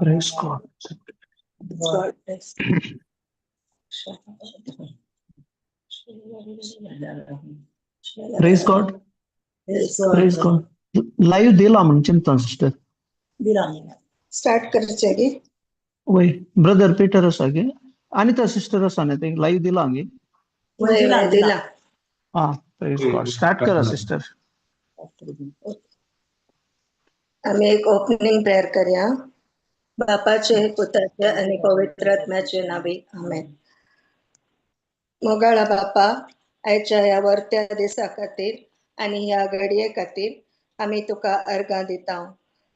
Praise God. God bless. Praise God. Praise God. Live दिला म्हणून चिंता सिस्टर. स्टार्ट करचे गे. वय ब्रदर पीटर आसा गे अनिता सिस्टर आसा न्ही ते लाईव्ह दिला गे. दिला. हा, प्रेज गॉड. स्टार्ट करा सिस्टर. आम्ही एक ओपनिंग प्रेयर करूया. बापाचे, पुताचे आणि पवित्र आत्म्याचे नावे, आमेन. मोगाळा बापा, आयच्या ह्या वर्त्या दिसा खातीर आनी ह्या घडये खातीर आमी तुका अर्गां दिता.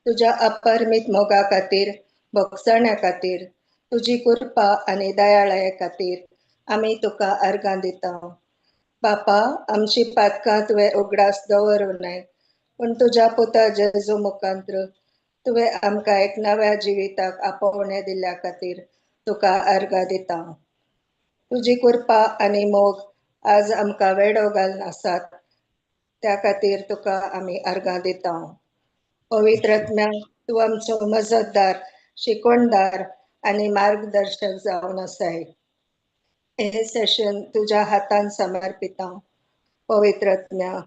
तुज्या अपरिमीत मोगा खातीर, भोगसण्या खातीर, तुजी कृपा आनी दयाळाये खातीर आमी तुका अर्गां दिता. बापा, आमची पातकां तुवें उगडास दवरूं नये, पूण तुज्या पुता जेजू मुखांत्र तुवें आमकां एक नव्या जिविताक आपोवणें दिल्ल्या खातीर तुका अर्गां दिता. तुजी कृपा आनी मोग आज आमकां वेडो घालून आसात, त्या खातीर तुका आमी अर्गां दिता. पवित्र आत्म्या, तूं आमचो मजतदार, शिकवणदार आनी मार्गदर्शक जावन आसाय. हें सेशन तुज्या हातान समर्पिता. पवित्र आत्म्या,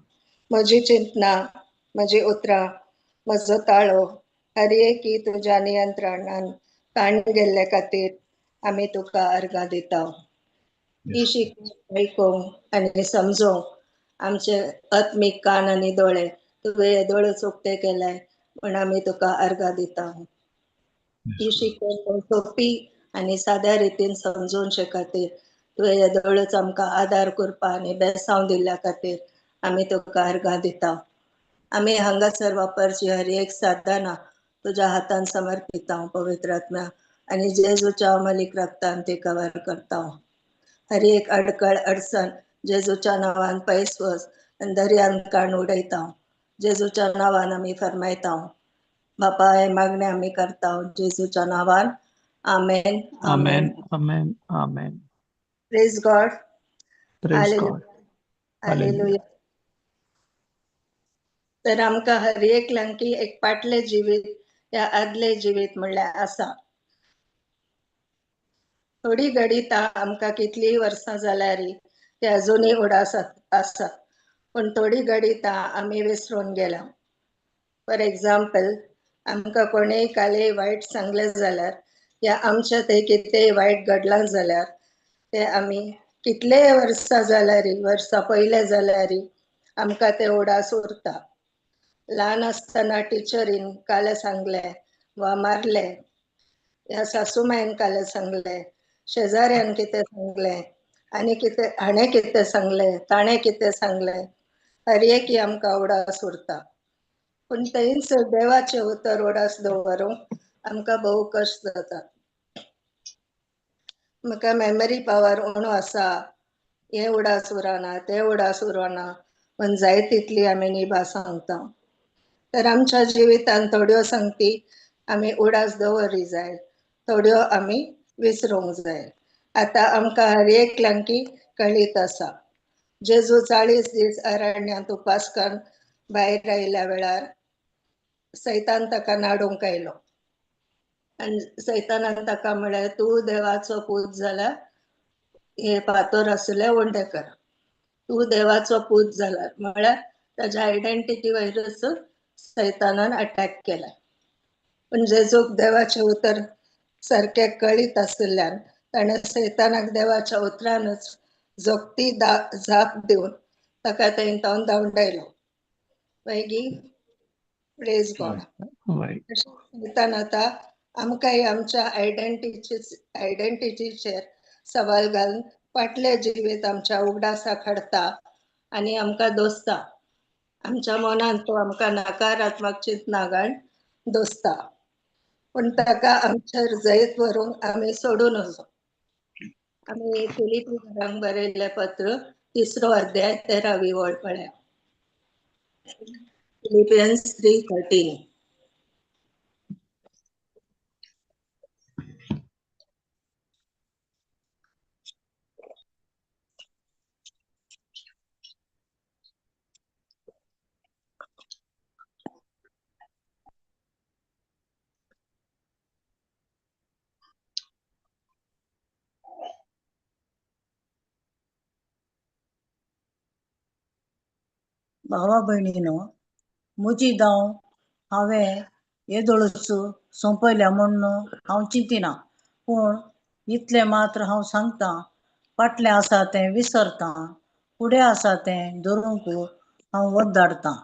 म्हजी चिंतना, म्हजी उतरां, म्हजो ताळो हर एकी तुज्या नियंत्रणान काण गेल्ले खातीर आमी तुका अर्गां दिता. ही शिकवण आयकूंक आनी समजूंक आमचे आत्मीक कान आनी दोळे तुवें हे दोळेच उक्ते केले म्हण आमी तुका अर्गां दिता. ही शिकवण सोंपी आनी साद्या रितीन समजूनचे खातीर तुवें हे दोळेच आमकां आदार करपा आनी बेसांव दिल्ल्या खातीर आमी तुका अर्गां दिता. आमी हांगासर वापरची हर एक साधनां तुज्या हातान समर्पिता पवित्र आत्म्या, आनी जेजूच्या अमलीक रक्तान ती कवर करता. हर एक अडकळ अडचण जेजूच्या नांवान पयस वच आनी दर्यान काण उडयता. जेजूच्या नांवान आमी फरमायता. बापा, हे मागणे आमी करता जेजूच्या नांवान. आमेन. आमेन, आमेन, आमेन. Praise God. Praise God. Hallelujah. तर आमकां हर एकल्यांकी एक पाटलें जिवीत या आदलें जिवीत म्हणल्यार आसा. थोडी घडितां आमकां कितलींय वर्सां जाल्यार ते अजुनूय उडास आसा, पूण थोडी घडितां आमी विसरून गेल्या. फॉर एग्जाम्पल, आमकां कोणेय कालय वायट सांगलें जाल्यार या आमच्या थंय कितेंय वायट घडलां जाल्यार ते आमी कितलेय वर्सां जाल्यार, वर्सां पयलें जाल्यार आमकां ते उडास उरता. ल्हान आसतना टिचरीन काल सांगलें वा मारलें, ह्या सासूमायन काल सांगलें, शेजाऱ्यान कितें सांगलें, आनी कितें हाणें कितें सांगलें, ताणें कितें सांगलें, हर एक आमकां उडास उरता. पूण थंयच देवाचें उतर उडास दवरूंक आमकां भोव कश्ट जाता. म्हाका मेमरी पावर उणो आसा, हें उडास उरना, तें उडास उरना, पण जाय तितली आमी निभा सांगता. तर आमच्या जिवितांत थोड्यो सांगती आमी उडास दवरी जाय, थोड्यो आमी विसरूंक जाय. आतां आमकां हर एकल्यांकी कळीत आसा, जेजू 40 दीस अरण्यांत उपास करून भायर आयिल्ल्या वेळार सैतान ताका नाडूंक आयलो आनी सैतानान ताका म्हळें, तूं देवाचो पूत जाल्यार हे फातर आसले वंडे कर, तूं देवाचो पूत जाल्यार. म्हळ्यार ताज्या आयडेंटिटी वयरच सैतानान अटॅक केला. पूण जेजूक देवाचें उतर सारकें कळीत आशिल्ल्यान ताणें सैतानाक देवाच्या उतरानच जोगती जाप दिवन ताका थंय धांवडायलो. मागीर प्रेज गॉड. सैतान आतां आमकांय आमच्या आयडेंटिटीचेर सवाल घालून फाटलें जिवीत आमच्या उगडासाक हाडटा आनी आमकां दोसता. आमच्या मनांत तो आमकां नकारात्मक चिंतना घालून दोसता, पूण ताका आमचेर जैत व्हरूंक आमी सोडूं नजो. आमी फिलिपीकरांक बरयल्लें पत्र 3 अध्याय 13वी वळ पळया. फिलिपियन्स 3:13. भावा भयणीनो, म्हजी धांव हांवें येदोळच सोंपयल्या म्हूण हांव चिंतिना, पूण इतलें मात्र हांव सांगतां, फाटलें आसा तें विसरतां, फुडें आसा तें धरूंक हांव वद्दाडतां.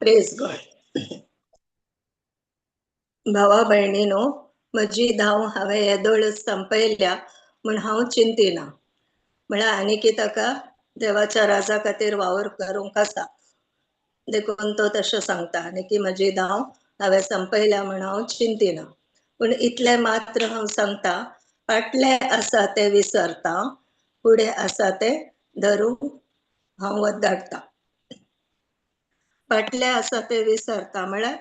Praise God. भावा भयणीनो, म्हजी धांव हांवें येदोळच संपयल्या म्हूण हांव चिंतिना. म्हळ्यार आनीक ताका देवाच्या राजा खातीर वावर करूंक आसा, देखून तो तशें सांगता. आनी की म्हजी धांव हांवें संपयल्या म्हूण हांव चिंतिना, पूण इतलें मात्र हांव सांगता, फाटलें आसा तें विसरता, फुडें आसा तें धरूंक हांव वद्दाडटा. फाटलें आसा तें विसरता म्हळ्यार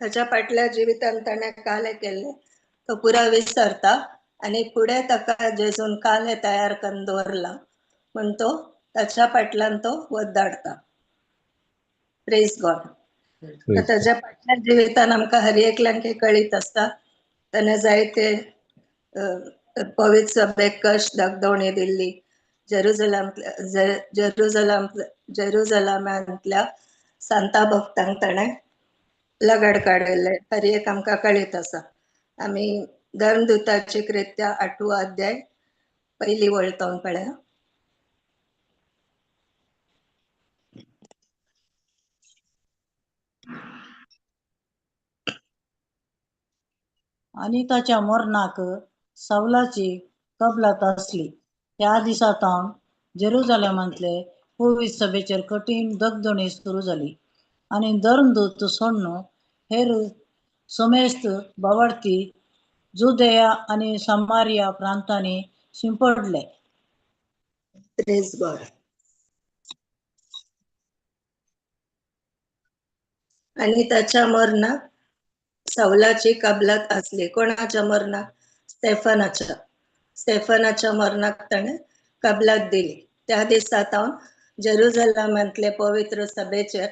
ताच्या फाटल्या जिवितांत ताणें कालें केल्लें तो पुरा विसरता आनी फुडें ताका जेजून कालें तयार करून दवरलां म्हूण तो ताच्या फाटल्यान तो वद्दाडटा. Praise God. ताच्या फाटल्या जिवितान आमकां हर एकल्यांक कळीत आसता, ताणें जायते पवित्र सभेक कश्ट दाखोवणी दिल्ली, जेरुजलामांतल्या सांता भक्तांक ताणें लगड काडिल्लें. हर एक आमकां कळीत आसा. आमी धर्मदूताची कृत्या 8वो अध्याय पयली वळ तोंड पळया. आनी ताच्या मरणाक सावलाची कबलात आसली. त्या दिसा तावन जेरुजालेमांतले पवित्र सभेचेर कठीण दगदणी सुरू जाली आनी धर्मदूत सोडून हेर समेस्त भावार्थी जुदेया आनी समारिया प्रांतांनी शिंपडले. Praise God. आनी ताच्या मरणाक सावलाची कबलात आसली. कोणाच्या मरणाक? स्टेफनाच्या. स्टेफनाच्या मरणाक ताणें कबलात दिली. त्या दिसा सावन जेरुजलमांतले पवित्र सभेचेर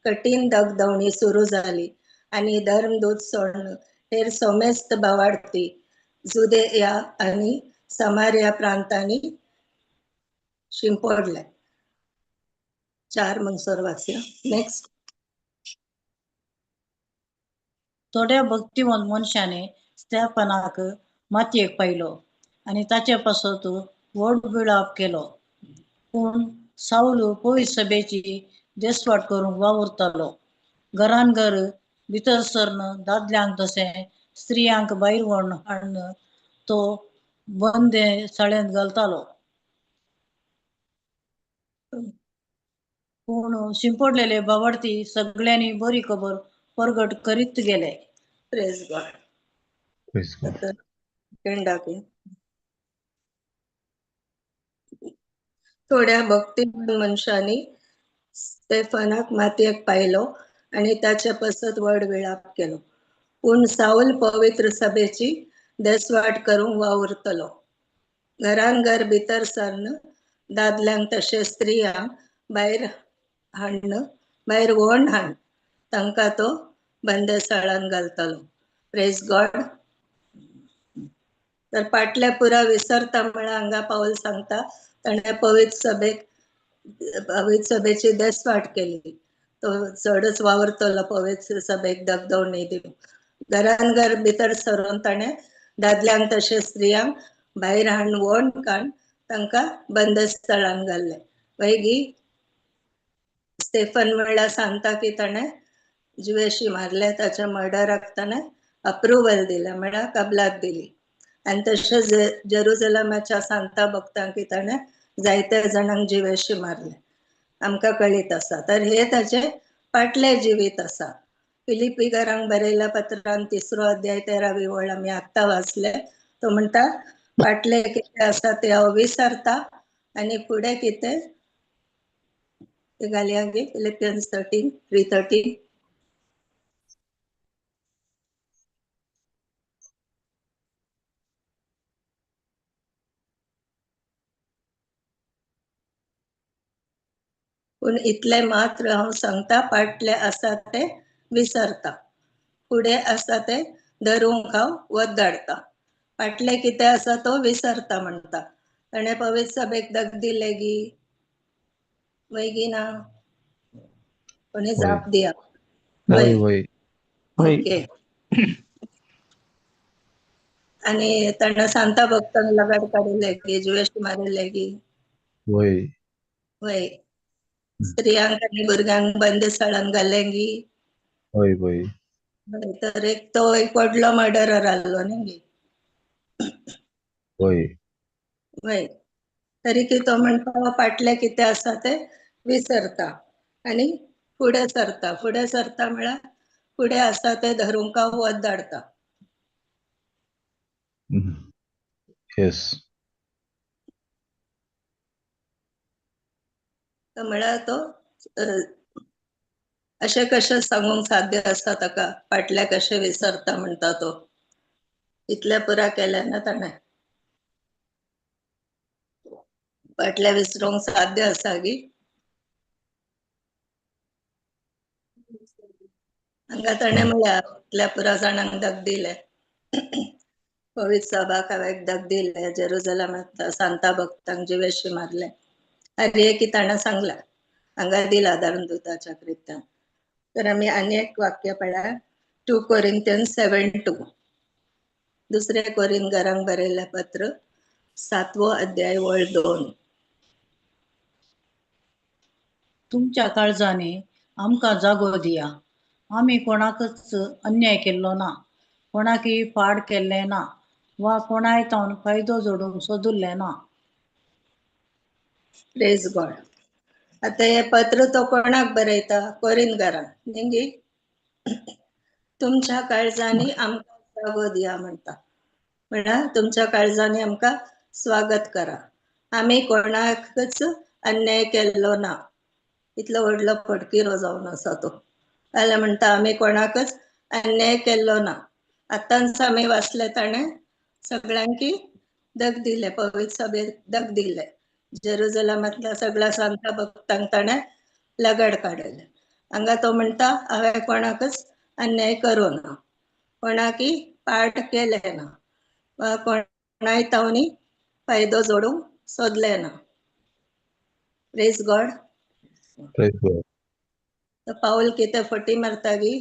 कठीण दगदवणी सुरू जाली आनी धर्मदूत सोडून हेर समेस्त भावार्थी जुदेया आनी समार्या प्रांतांनी शिंपडले. 4 म्हणसर वाचया. नेक्स्ट. थोड्या भक्तिवंत मनशांनी स्तेफनाक मातयेक पायलो आनी ताचे पासत व्हड विळाप केलो. पूण सावल पवित्र सभेची देसवाट करूंक वावुरतालो. घरान घर भितर सरन दादल्यांक तशें स्त्रियांक भायर व्हरून हाडून तो बंदे शाळेंत घालतालो. पूण शिंपडलेले भावार्थी सगळ्यांनी बरी खबर परगट करीत गेले. Praise God. Praise God. सेकंडाक थोड्या भक्तिमान मनशांनी स्टेफनाक मातयेक पायलो आनी ताचे पसत व्हड विळाप केलो. पूण सावल पवित्र सभेची देसवाट करूंक वावुरतलो. घरान घर भितर सरन दादल्यांक तशें स्त्रियांक भायर हाडन भायर व्हरून हाडन तांकां तो बंदेसाळान घालतालो. Praise God. तर पाटल्या पुरा विसरता म्हळ्यार हांगा पावल सांगता ताणें पवित्र सभेची देसवाट केली. तो चडच वावरतलो पवित्र सभेक दगदवणी दिवन. घरान घर भितर सरून ताणें दादल्यांक तशें स्त्रियांक भायर हाडून व्हरून काडून तांकां बंदस्थळान घाल्ले. मागीर स्टेफन म्हणल्यार सांगता की ताणें जिवेशी मारले, ताच्या मर्डराक ताणें अप्रुवल दिलें म्हळ्यार कबलात दिली. आनी तशेंच जेरुजलमाच्या सांता भक्तांक ताणें जायत्या जाणांक जिवेशी मारले, आमकां कळीत आसा. तर हे ताचे पाटले जिवीत आसा. फिलिपीकरांक बरयल्या पत्रान 3 अध्याय 13वी वळ आमी आत्तां वाचले. तो म्हणटा पाटले कितें आसा ते हांव विसरता आनी फुडें कितें ते घालया गे. फिलिपियन्स 3:13. पूण इतलें मात्र हांव सांगता, पाटले आसा ते विसरता, फुडें आसा ते धरूंक हांव वत धाडटा. पाटले कितें आसा तो विसरता म्हणटा. ताणें पवित्र सभेक दग दिले गी वय ना? कोणी जाप दिया. वय वय. ओके. आनी ताणें सांता भक्तांक लगाड काडिल्ले गी, जुवेश मारिल्ले गी? वय. वय. स्त्रियांक आनी भुरग्यांक बंदस्थळान घालें गी? वय वय. तर एक तो एक व्हडलो मर्डरर आहलो न्ही गी? वय. वय. तरी की तो म्हणटा पाटले कितें आसा ते विसरता आनी फुडें सरता. फुडें सरता म्हळ्यार फुडें आसा ते धरूंक हांव वत धाडटा. येस. म्हळ्यार तो अशें कशें सांगूंक साध्य आसा ताका, पाटल्या कशें विसरता म्हणटा तो. इतलें पुरा केलें ना ताणें. पाटल्या विसरूंक साध्य आसा गी? हांगा ताणें म्हळ्यार इतल्या पुरा जाणांक दग दिलें, पवित्र सभाक हांवें दग दिलें, जेरुजलमांत सांता भक्तांक जिवेशी मारलें. अरे की ताणें सांगलां हांगा दिला धर्मदूताच्या कृत्यान. तर आमी आनी एक वाक्य पळया, 2 कोरिंथियन्स 7:2. दुसरे कोरिंथकरांक बरयल्लें पत्र 7वो अध्याय वळ 2. तुमच्या काळजांनी आमकां जागो दिया. आमी कोणाकच अन्याय केल्लो ना, कोणाकय पाड केल्लें ना वा कोणाय तावन फायदो जोडूंक सोदुल्लें ना. Praise God. आतां हें पत्र तो कोणाक बरयता? कोरिंथकरांक न्ही गी? तुमच्या काळजांनी आमकां जागो दिया म्हणटा. म्हळ्यार तुमच्या काळजांनी आमकां स्वागत करा. आमी कोणाकच अन्याय केल्लो ना. इतलो व्हडलो फटकिरो जावन आसा तो. जाल्यार म्हणटा आमी कोणाकच अन्याय केल्लो ना. आतांच आमी वाचले ताणें सगळ्यांकी दग दिले, पवित्र सभेक दग दिले, जेरुजलमांतल्या सगळ्या सांता भक्तांक ताणें लगड काडले. हांगा तो म्हणटा हांवें कोणाकच अन्याय करूं ना, कोणाकी पाड केलें ना वा कोणाय तावनी फायदो जोडूंक सोदलें ना. Praise God. Praise God. तो पावल कितें फटी मारता गी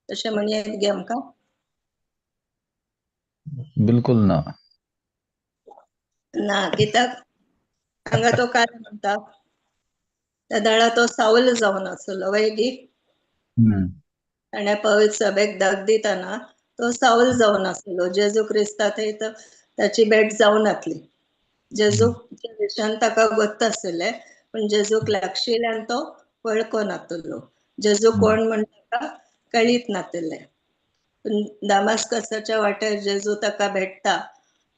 तशें म्हणयेत गे आमकां? बिलकुल ना. ना, कित्याक हांगा तो काय म्हणटा, त्या वेळार तो सावल जावन आसलो वय गी. ताणें पवित्र सभेक धग दितना तो सावल जावन आसलो. जेजू क्रिस्ता थंय ताची भेट जावन नातली. जेजूच्या विशयान ताका गोत्त आशिल्लें पूण जेजूक लागशिल्ल्यान तो वळखो नातलो. जेजू कोण म्हण ताका कळीत नातिल्लें. पूण दामास्कसाच्या वाटेर जेजू ताका भेटता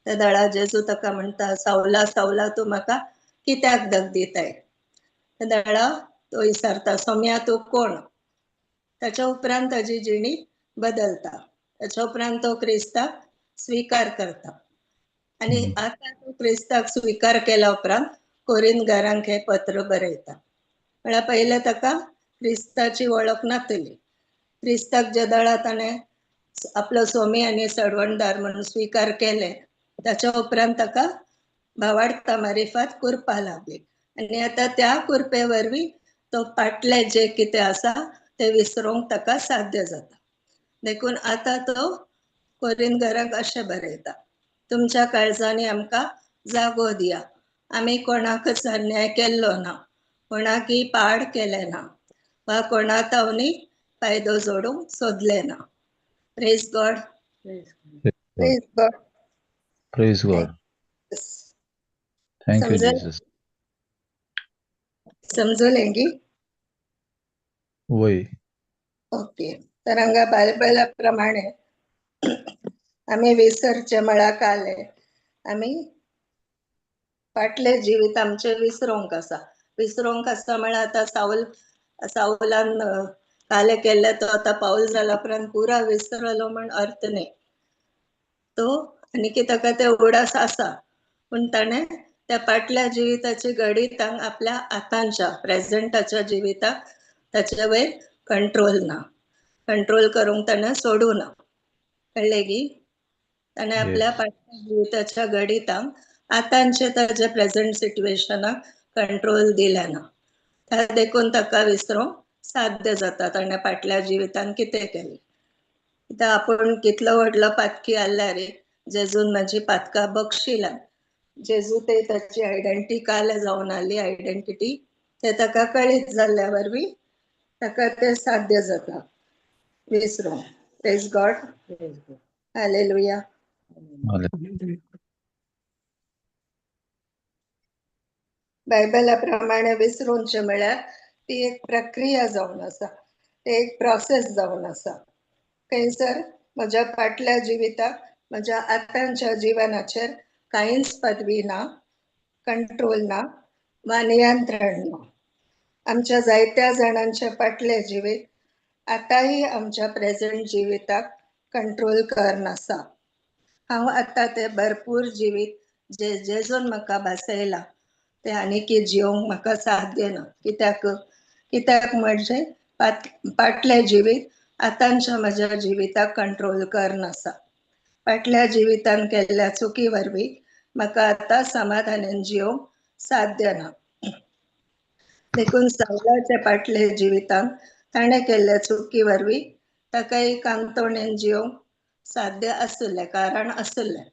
त्या वेळार जेजू ताका म्हणटा, सावला सावला तूं म्हाका कित्याक धग दिताय? त्या वेळार तो विचारता, सोम्या तूं कोण? ताच्या उपरांत ताजी जिणी बदलता. ताच्या उपरांत तो क्रिस्ताक स्विकार करता. आनी आतां तो क्रिस्ताक स्विकार केल्या उपरांत कोरिंतकारांक हें पत्र बरयता. म्हळ्यार पयलें ताका क्रिस्ताची वळख नातली. क्रिस्ताक ज्या वेळार ताणें आपलो स्वामी आनी सडवणदार म्हणून स्विकार केले ताच्या उपरांत ताका भावार्ता मारिफात कुरपा लागली. आनी आतां त्या कुरपे वरवीं तो पाटले जे कितें आसा ते विसरूंक ताका साध्य जाता. देखून आतां तो कोरिंतकारांक अशें बरयता, तुमच्या काळजांनी आमकां जागो दिया. आमी कोणाकच अन्याय केल्लो ना, कोणाकय पाड केलें ना वा कोणा तावनी फायदो जोडूंक सोदलें ना. Praise God. Praise God. Praise God. Thank you Jesus. समजलें गी? वय. ओके. तर हांगा बायबला प्रमाणे आमी विसरचे म्हळ्यार काले आमी फाटलें जिवीत आमचें विसरोंक आसा. विसरोंक आसा म्हळ्यार आतां सावलान काले केल्ले तो आतां पावल जाला उपरांत पुरा विसरलो म्हण अर्थ न्ही. तो आनी ताका ते उगडास आसा पूण ताणें त्या फाटल्या जिविताची घडितांक आपल्या आतांच्या प्रेझेंटाच्या जिविताक ताचे वयर कंट्रोल ना, कंट्रोल करूंक ताणें सोडूं ना. कळ्ळें गी? ताणें आपल्या फाटल्या जिविताच्या घडितांक आतांचे ताच्या प्रेझेंट सिट्युएशनाक कंट्रोल दिलें ना. त्या देखून ताका विसरूंक साध्य जाता ताणें फाटल्या जिवितान कितें केलें. कित्याक आपूण कितलो व्हडलो पातकी आसल्यार जेजून म्हाजी पातकां बक्षिला. जेजू ते ताची आयडेंटिटी काल जावन आसली आयडेंटिटी ते ताका कळीत जाल्ल्या वरवीं ताका ते साध्य जाता विसरूंक. Praise God. Hallelujah. बायबला प्रमाणे विसरूंचे म्हळ्यार ती एक प्रक्रिया जावन आसा, ते एक प्रोसेस जावन आसा. खंयसर म्हज्या फाटल्या जिविताक म्हज्या आतांच्या जिवनाचेर कांयच पदवी ना, कंट्रोल ना वा नियंत्रण ना. आमच्या जायत्या जाणांचे फाटलें जिवीत आतांय आमच्या प्रेझेंट जिविताक कंट्रोल करनासा. हांव आतां तें भरपूर जिवीत जे जेजून म्हाका भासयलां तें आनीकी जिवंक म्हाका साध्य ना. कित्याक कित्याक म्हणजे फाटलें जिवीत आतांच्या म्हज्या जिविताक कंट्रोल करनासा. फाटल्या जिवितान केल्ल्या चुकी वरवीं म्हाका आतां समाधानान जिवंक साध्य ना. देखून सावलाच्या फाटले जिवितान ताणें केल्ल्या चुकी वरवीं ताका एक कांतोणेन जिवंक साध्य आशिल्लें, कारण आशिल्लें,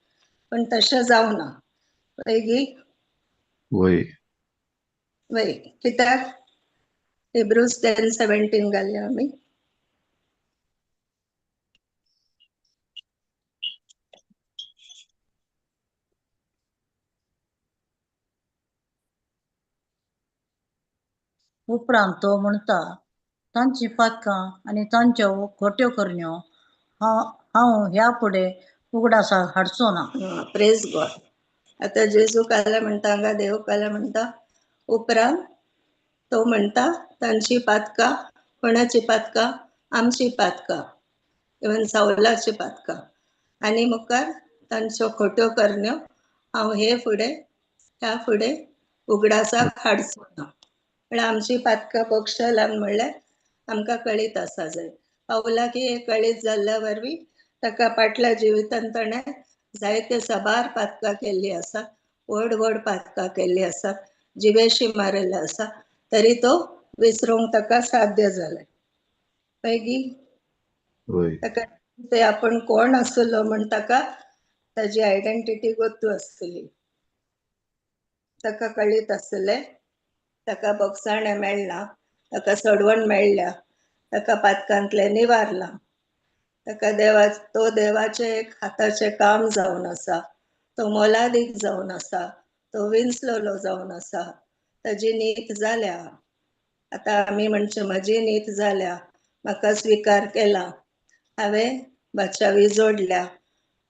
पूण तशें जावना. वय वय. वय. कित्याक? हिब्रूज 10:17 घालया आमी. उपरांत तो म्हणटा, तांची पातकां आनी तांच्यो खोट्यो करण्यो हांव ह्या फुडें उगडासाक हाडचो ना. Praise God. आतां जेजू काल्या म्हणटा, हांगा देव काल्या म्हणटा, उपरांत तो म्हणटा तांची पातकां, कोणाची पातकां? आमची पातकां, इवन सावलाची पातकां, आनी मुखार तांच्यो खोट्यो करण्यो हांव हे फुडें ह्या फुडें उगडासाक हाडचो ना. म्हळ्यार आमची पातकां बक्षलान म्हणल्यार आमकां कळीत आसा जाय. पावलाक हे कळीत जाल्ल्या वरवीं ताका फाटल्या जिवितांत ताणें जायते साबार पातकां केल्ली आसा, व्हड व्हड पातकां केल्ली आसा, जिवेशी मारिल्ले आसा, तरी तो विसरूंक ताका साध्य जालें. मागीर ताका ते आपण कोण आसलो म्हण ताका ताजी आयडेंटिटी गोत्तू आसतली, ताका कळीत आसलें, ताका बोगसाणें मेळ्ळां, ताका सोडवण मेळ्ळ्या, ताका पातकांतलें निवारलां, ताका देवा तो देवाचें एक हाताचें काम जावन आसा, तो मोलादीक जावन आसा, तो विंचलोलो जावन आसा, ताजी नीत जाल्या. आतां आमी म्हणचे म्हजी नीत जाल्या, म्हाका स्विकार केला, हांवें बाचावी जोडल्या,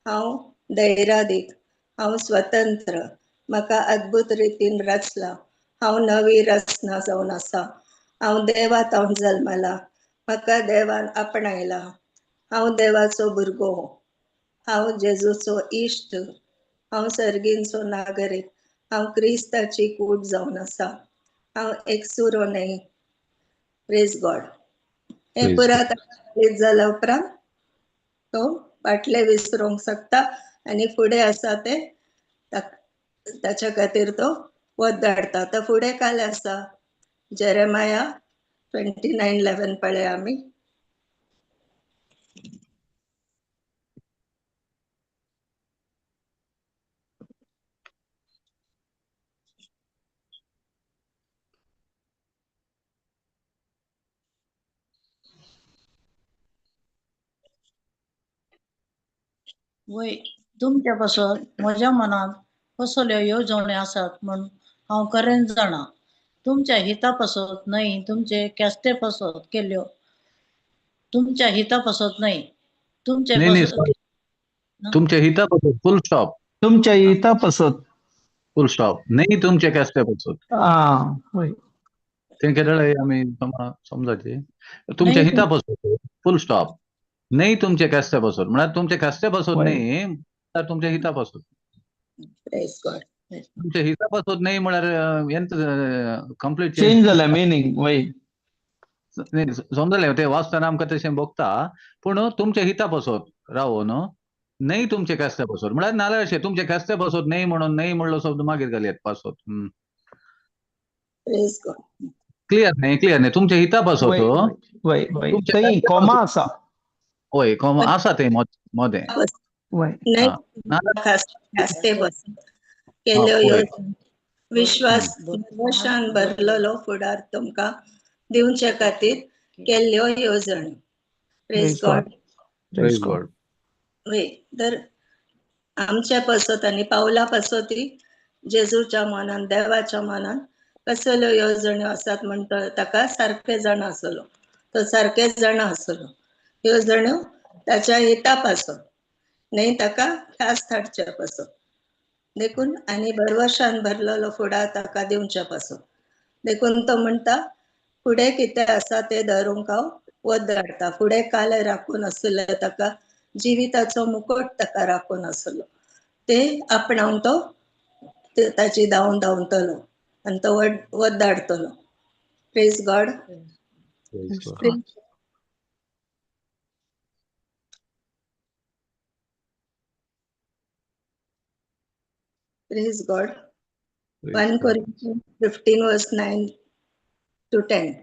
हांव धैर्यादीक, हांव स्वतंत्र, म्हाका अद्भुत रितीन रचला, हांव नवी रचना जावन आसा, हांव देवात हांव जल्मला, म्हाका देवान आपणायला, हांव देवाचो भुरगो, हांव जेजूचो इश्ट, हांव सर्गींचो नागरीक, हांव क्रिस्ताची कूट जावन आसा, हांव एकसुरो न्हय. Praise God. हें पुराय कळीत जाल्या उपरांत तो फाटलें विसरूंक शकता आनी फुडें आसा तें ताच्या खातीर तो वत धाडटा. आतां फुडें काल आसा जेरेमाया 29:11 पळया आमी. वय तुमच्या पासत म्हज्या मनांत कसल्यो येवजण्यो आसात म्हूण हांव खरेंच जाणा. तुमच्या हिता पासत न्हय, तुमचे कॅस्टे पासत केल्यो, तुमच्या हिता पासत न्हय, तुमचे तुमच्या हिता पासत फुल स्टॉप. तुमच्या हिता पासत फुल स्टॉप न्हय, तुमच्या कॅस्टे पासत. तें केदळे आमी समजाचे, तुमच्या हिता पासत फुल स्टॉप न्हय, तुमच्या कॅस्टे पासत म्हळ्यार तुमच्या कॅस्टे पासत न्हय, तुमच्या हिता पासत. तुमच्या हिता पासत न्हय म्हळ्यार हेंच कंप्लीट चेंज जालें मिनींग. वय समजलें, तें वाचतना आमकां तशें भोगता, पूण तुमच्या हिता पासत रावून न्हय तुमच्या कॅस्टे पासत म्हळ्यार नाल्यार अशें तुमच्या कॅस्टे पासत न्हय म्हणून न्हय म्हणलो शब्द मागीर घालयत पासत. क्लियर न्हय? क्लियर न्हय? तुमच्या हिता पासत कॉमा आसा. हय कॉमा आसा तें मदें. केल्यो विश्वास भरवशान भरलेलो फुडार तुमकां दिवचे खातीर केल्ल्यो येवजण्यो. Praise God. Praise God. वय तर आमच्या पासत आनी पावला पासत जेजूच्या मनान देवाच्या मनान कसल्यो येवजण्यो आसात म्हण ताका सारकें जाणा आसलो, तो सारकें जाणा आसलो. येवजण्यो ताच्या हिता पासत न्हय, ताका ख्यास्त हाडच्या पासत. देखून आनी भरवशान भरलेलो फुडार ताका दिवच्या पासत. देखून तो म्हणटा फुडें कितें आसा तें धरूंक हांव वत धाडटा. फुडें काल राखून आसलें ताका जिविताचो मुकोट ताका राखून आसलो, ते आपणावन तो ताची धांवन धांवतलो आनी तो वत धाडतलो. Praise God. Praise God. 1 Corinthians 15 verse 9 to 10.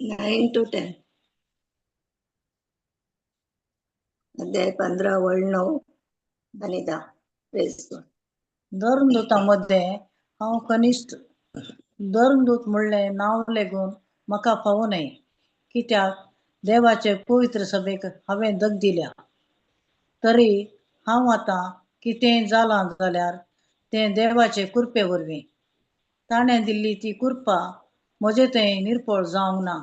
9 to 10. अध्याय 15 वळ 9 आणि 10. Praise God. धर्मदूतां हांव कनिश्ठ. धर्मदूत म्हणलें नांव लेगून म्हाका फावो न्हय, कित्याक देवाचे पवित्र सभेक हांवें दग दिल्या. तरी हांव आतां कितेंय जालां जाल्यार तें देवाचे कृपे वरवीं. ताणें दिल्ली ती कृपा म्हजे थंय निर्फळ जावंक ना.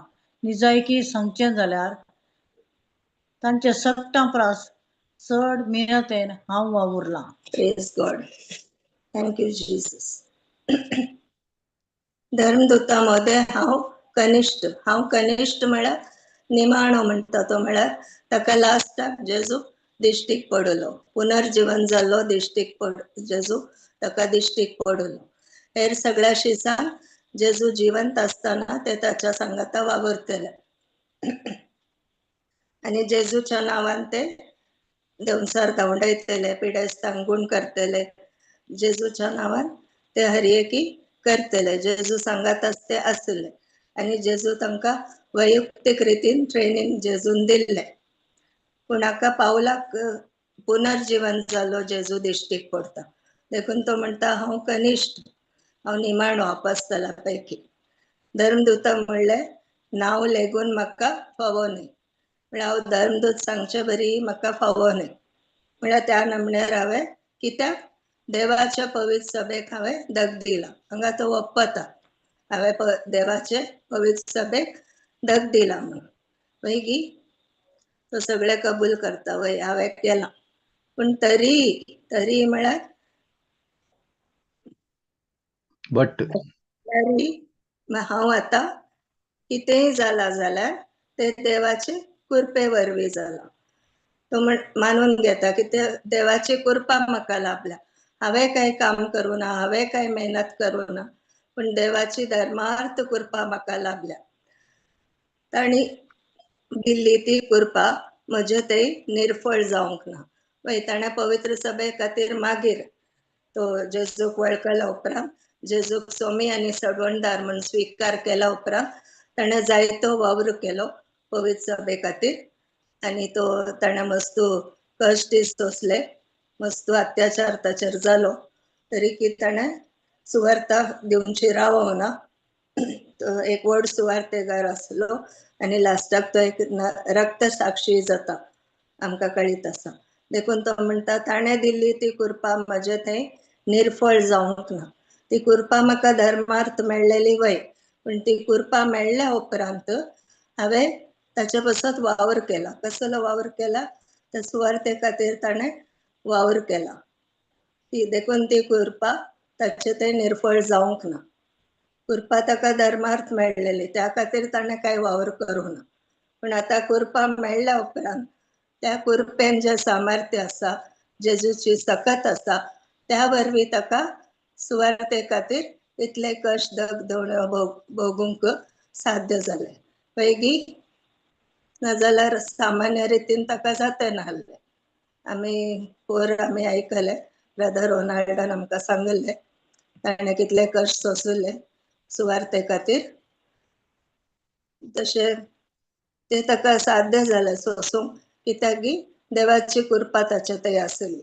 निजायकी सांगचें जाल्यार तांचे सगटां प्रास चड मेहनतेन हांव वावुरलां. Praise God. Thank you Jesus. धर्मदूता मदें हांव कनिश्ठ. हांव कनिश्ठ म्हळ्यार निमाणो म्हणटा तो, म्हळ्यार ताका लास्टाक जेजू दिश्टीक पडलो, पुनर्जीवन जाल्लो दिश्टीक पड जेजू ताका दिश्टीक पडलो. हेर सगळ्या शिसांक जेजू जिवंत आसतना ते ताच्या सांगाता वावुरतले आनी जेजूच्या नांवान ते देंवचार धांवडायतले, पिडेस्तांक गूण करतले, जेजूच्या नांवान ते हरएकी करतले. जेजू सांगात ते आसले आनी जेजू तांकां वैयक्तीक रितीन ट्रेनींग जेजून दिल्लें. पूण हाका पावलाक पुनर्जीवन जालो जेजू दिश्टीक पडटा, देखून तो म्हणटा हांव कनिश्ठ, हांव निमाणो आपस्तला पैकी. धर्मदूता म्हणलें नांव लेगून म्हाका फावो न्हय, म्हळ्यार हांव धर्मदूत सांगचे बरी म्हाका फावो न्हय. म्हळ्यार त्या नमण्यार हांवें कित्याक देवाच्या पवित्र सभेक हांवें धग दिला. हांगा तो वप्पता हांवें देवाचे पवित्र सभेक धग दिला म्हणून. मागीर तो सगळें कबूल करता, वय हांवें केलां. पूण तरी तरी म्हळ्यार बट तरी हांव आतां कितेंय जालां जाल्यार ते देवाचे कृपे वरवीं जालां. तो मानून घेता की ते देवाची कृपा म्हाका लाभल्या. हांवें कांय काम करूं ना, हांवें कांय मेहनत करूं ना, पूण देवाची धर्मार्थ कृपा म्हाका लाभल्या. तांणी दिल्ली ती कृपा म्हजे थंय निर्फळ जावंक ना. वय ताणें पवित्र सभे खातीर मागीर तो जेजूक वळखल्या उपरांत, जेजूक स्वामी आनी सडवणदार म्हूण स्विकार केल्या उपरांत ताणें जायतो वावर केलो पवित्र सभे खातीर. आनी तो ताणें मस्तू कश्ट सोंसले, मस्तू अत्याचार ताचेर जालो, तरी की ताणें सुवार्ता दिवची रावना. तो एक व्हड सुवार्तेगार आसलो आनी लास्टाक तो एक रक्त साक्षी जाता, आमकां कळीत आसा. देखून तो म्हणटा ताणें दिल्ली ती कृपा म्हजे थंय निर्फळ जावंक ना. ती कृपा म्हाका धर्मार्थ मेळ्ळेली वय, पूण ती कृपा मेळ्ळ्या उपरांत हांवें ताचे पासत वावर केला. कसलो वावर केला? त्या सुवार्ते खातीर ताणें वावर केला. ती देखून ती कृपा ताचे थंय निर्फळ जावंक ना. कृपा ताका धर्मार्थ मेळ्ळेली, त्या खातीर ताणें कांय वावर करूं ना. पूण आतां कृपा मेळ्ळ्या उपरांत त्या कृपेन जें सामर्थ्य आसा, जेजूची सकत आसा, त्या वरवीं ताका सुवार्ते खातीर इतले कश्ट दगदोण्यो भोगूंक साध्य जालें. पयलीं नाजाल्यार सामान्य रितीन ताका जाता नासलें. आमी पोर आमी आयकलें, ब्रदर रोनाल्डान आमकां सांगलें ताणें कितले कश्ट सोंसले सुवार्ते खातीर. तशें तें ताका साध्य जालें सोंसूंक, कित्याक की देवाची कृपा ताचे थंय आसली.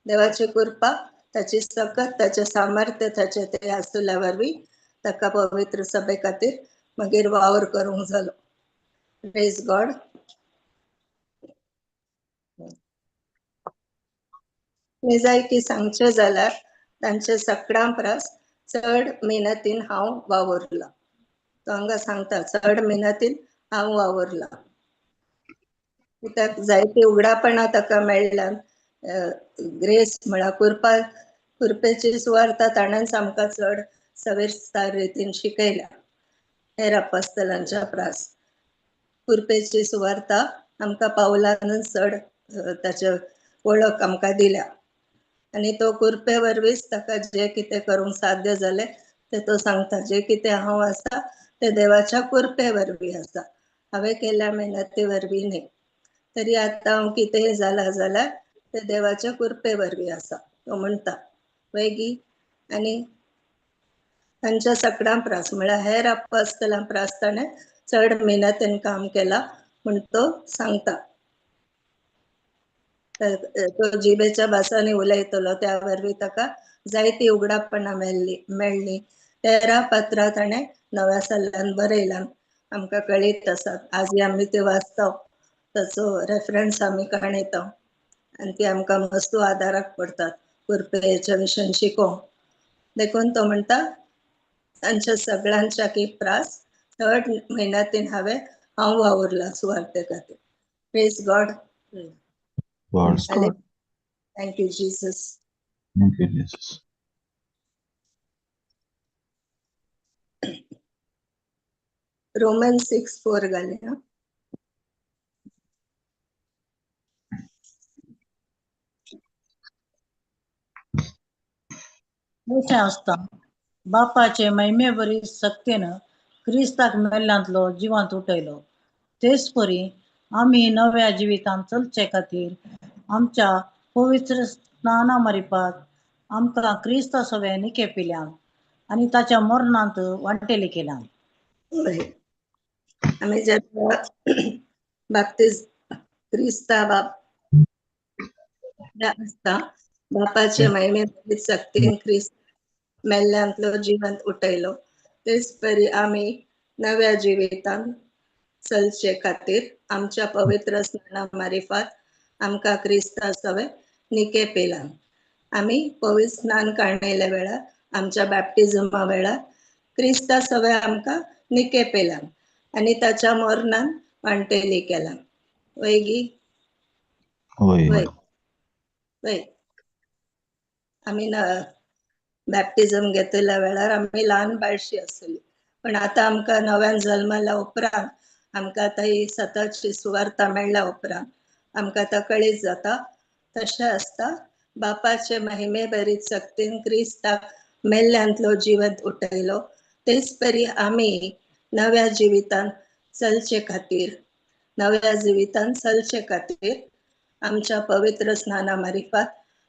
देवाची कृपा, ताची सकत, ताचें सामर्थ्य ताचे थंय आसल्या वरवीं ताका पवित्र सभे खातीर मागीर वावर करूंक जालो. Praise God. निजायकी सांगचें जाल्यार तांचे सगळ्यां परस चड मेहनतीन हांव वावुरलां. तो हांगा सांगता चड मेहनतीन हांव वावुरलां, कित्याक जायती उगडापणां ताका मेळ्ळ्यान. ग्रेस म्हळ्यार कृपा, कृपेची सुवार्ता ताणेंच आमकां चड सविस्तर रितीन शिकयल्या हेर अपस्तलांच्या प्रास. कृपेची सुवार्ता आमकां पावलानच चड ताचे वळख आमकां दिल्या आनी तो कृपे वरवींच ताका जें कितें करूंक साध्य जालें तें तो सांगता. जें कितें हांव आसा तें देवाच्या कृपे वरवीं आसा, हांवें केल्ल्या मेहनती वरवीं न्ही. तरी आतां हांव कितेंय जालां जाल्यार तें देवाच्या कृपे वरवीं आसा, तो म्हणटा. मागीर आनी तांच्या सगळ्यां प्रास म्हळ्यार हेर अपस्तलां प्रास ताणें चड मेहनतीन काम केलां म्हूण तो सांगता. तो जिबेच्या भासांनी उलयतलो, त्या वरवीं ताका जायती उगडापणां मेळ्ळीं. 13 पत्रां ताणें नव्या सल्ल्यान बरयलां, आमकां कळीत आसात. आजय आमी ते वाचता, ताचो रेफरन्स आमी काणयता आनी ती आमकां मस्तू आदाराक पडटात कृपेच्या विशयान शिकोवंक. देखून तो म्हणटा तांच्या सगळ्यांच्या की प्रास चड मेहनतीन हांव वावुरलां सुवार्ते खातीर. Praise God. God. Thank you Jesus. Thank you Jesus. Roman 6:4 घालया. अशें आसता बापाचे महिमे बरी सक्तेन क्रिस्ताक मेल्ल्यांतलो जिवांत उठयलो, तेच परी आमी नव्या जिवितांत चलचे खातीर आमच्या पवित्र स्नाना मारिपात आमकां क्रिस्ता सवें निके पिल्यान आनी ताच्या मरणांत वांटेली केल्यान. आमी जेन्ना बाप्तीज क्रिस्ता बाप आसता बापाचे महिमे सक्तीन क्रिस्त मेल्ल्यांतलो जिवंत उठयलो, तेच परी आमी नव्या जिवितांत चलचे खातीर आमच्या पवित्र स्नाना मारिफात आमकां क्रिस्ता सवें निके पेलां. आमी पवित्र स्नान काडलेल्या वेळार आमच्या बॅप्टिझमा वेळार क्रिस्ता सवें आमकां निके पेलां आनी ताच्या मरणान वांटेली केलां. वयगी? वय. वय वय. आमी बॅप्टिझम घेतल्या वेळार आमी ल्हान बाळशी आसली, पण आतां आमकां नव्यान जल्मल्या उपरांत आमकां आतां ही सततची सुवार्ता मेळ्ळ्या उपरांत आमकां आतां कळीत जाता. तशें आसता बापाचे महिमे भरीत सक्तीन क्रिस्ताक मेल्ल्यांतलो जिवंत उठयलो, तेच परी आमी नव्या जिवितांत चलचे खातीर नव्या जिवितांत चलचे खातीर आमच्या पवित्र स्नाना मारिफात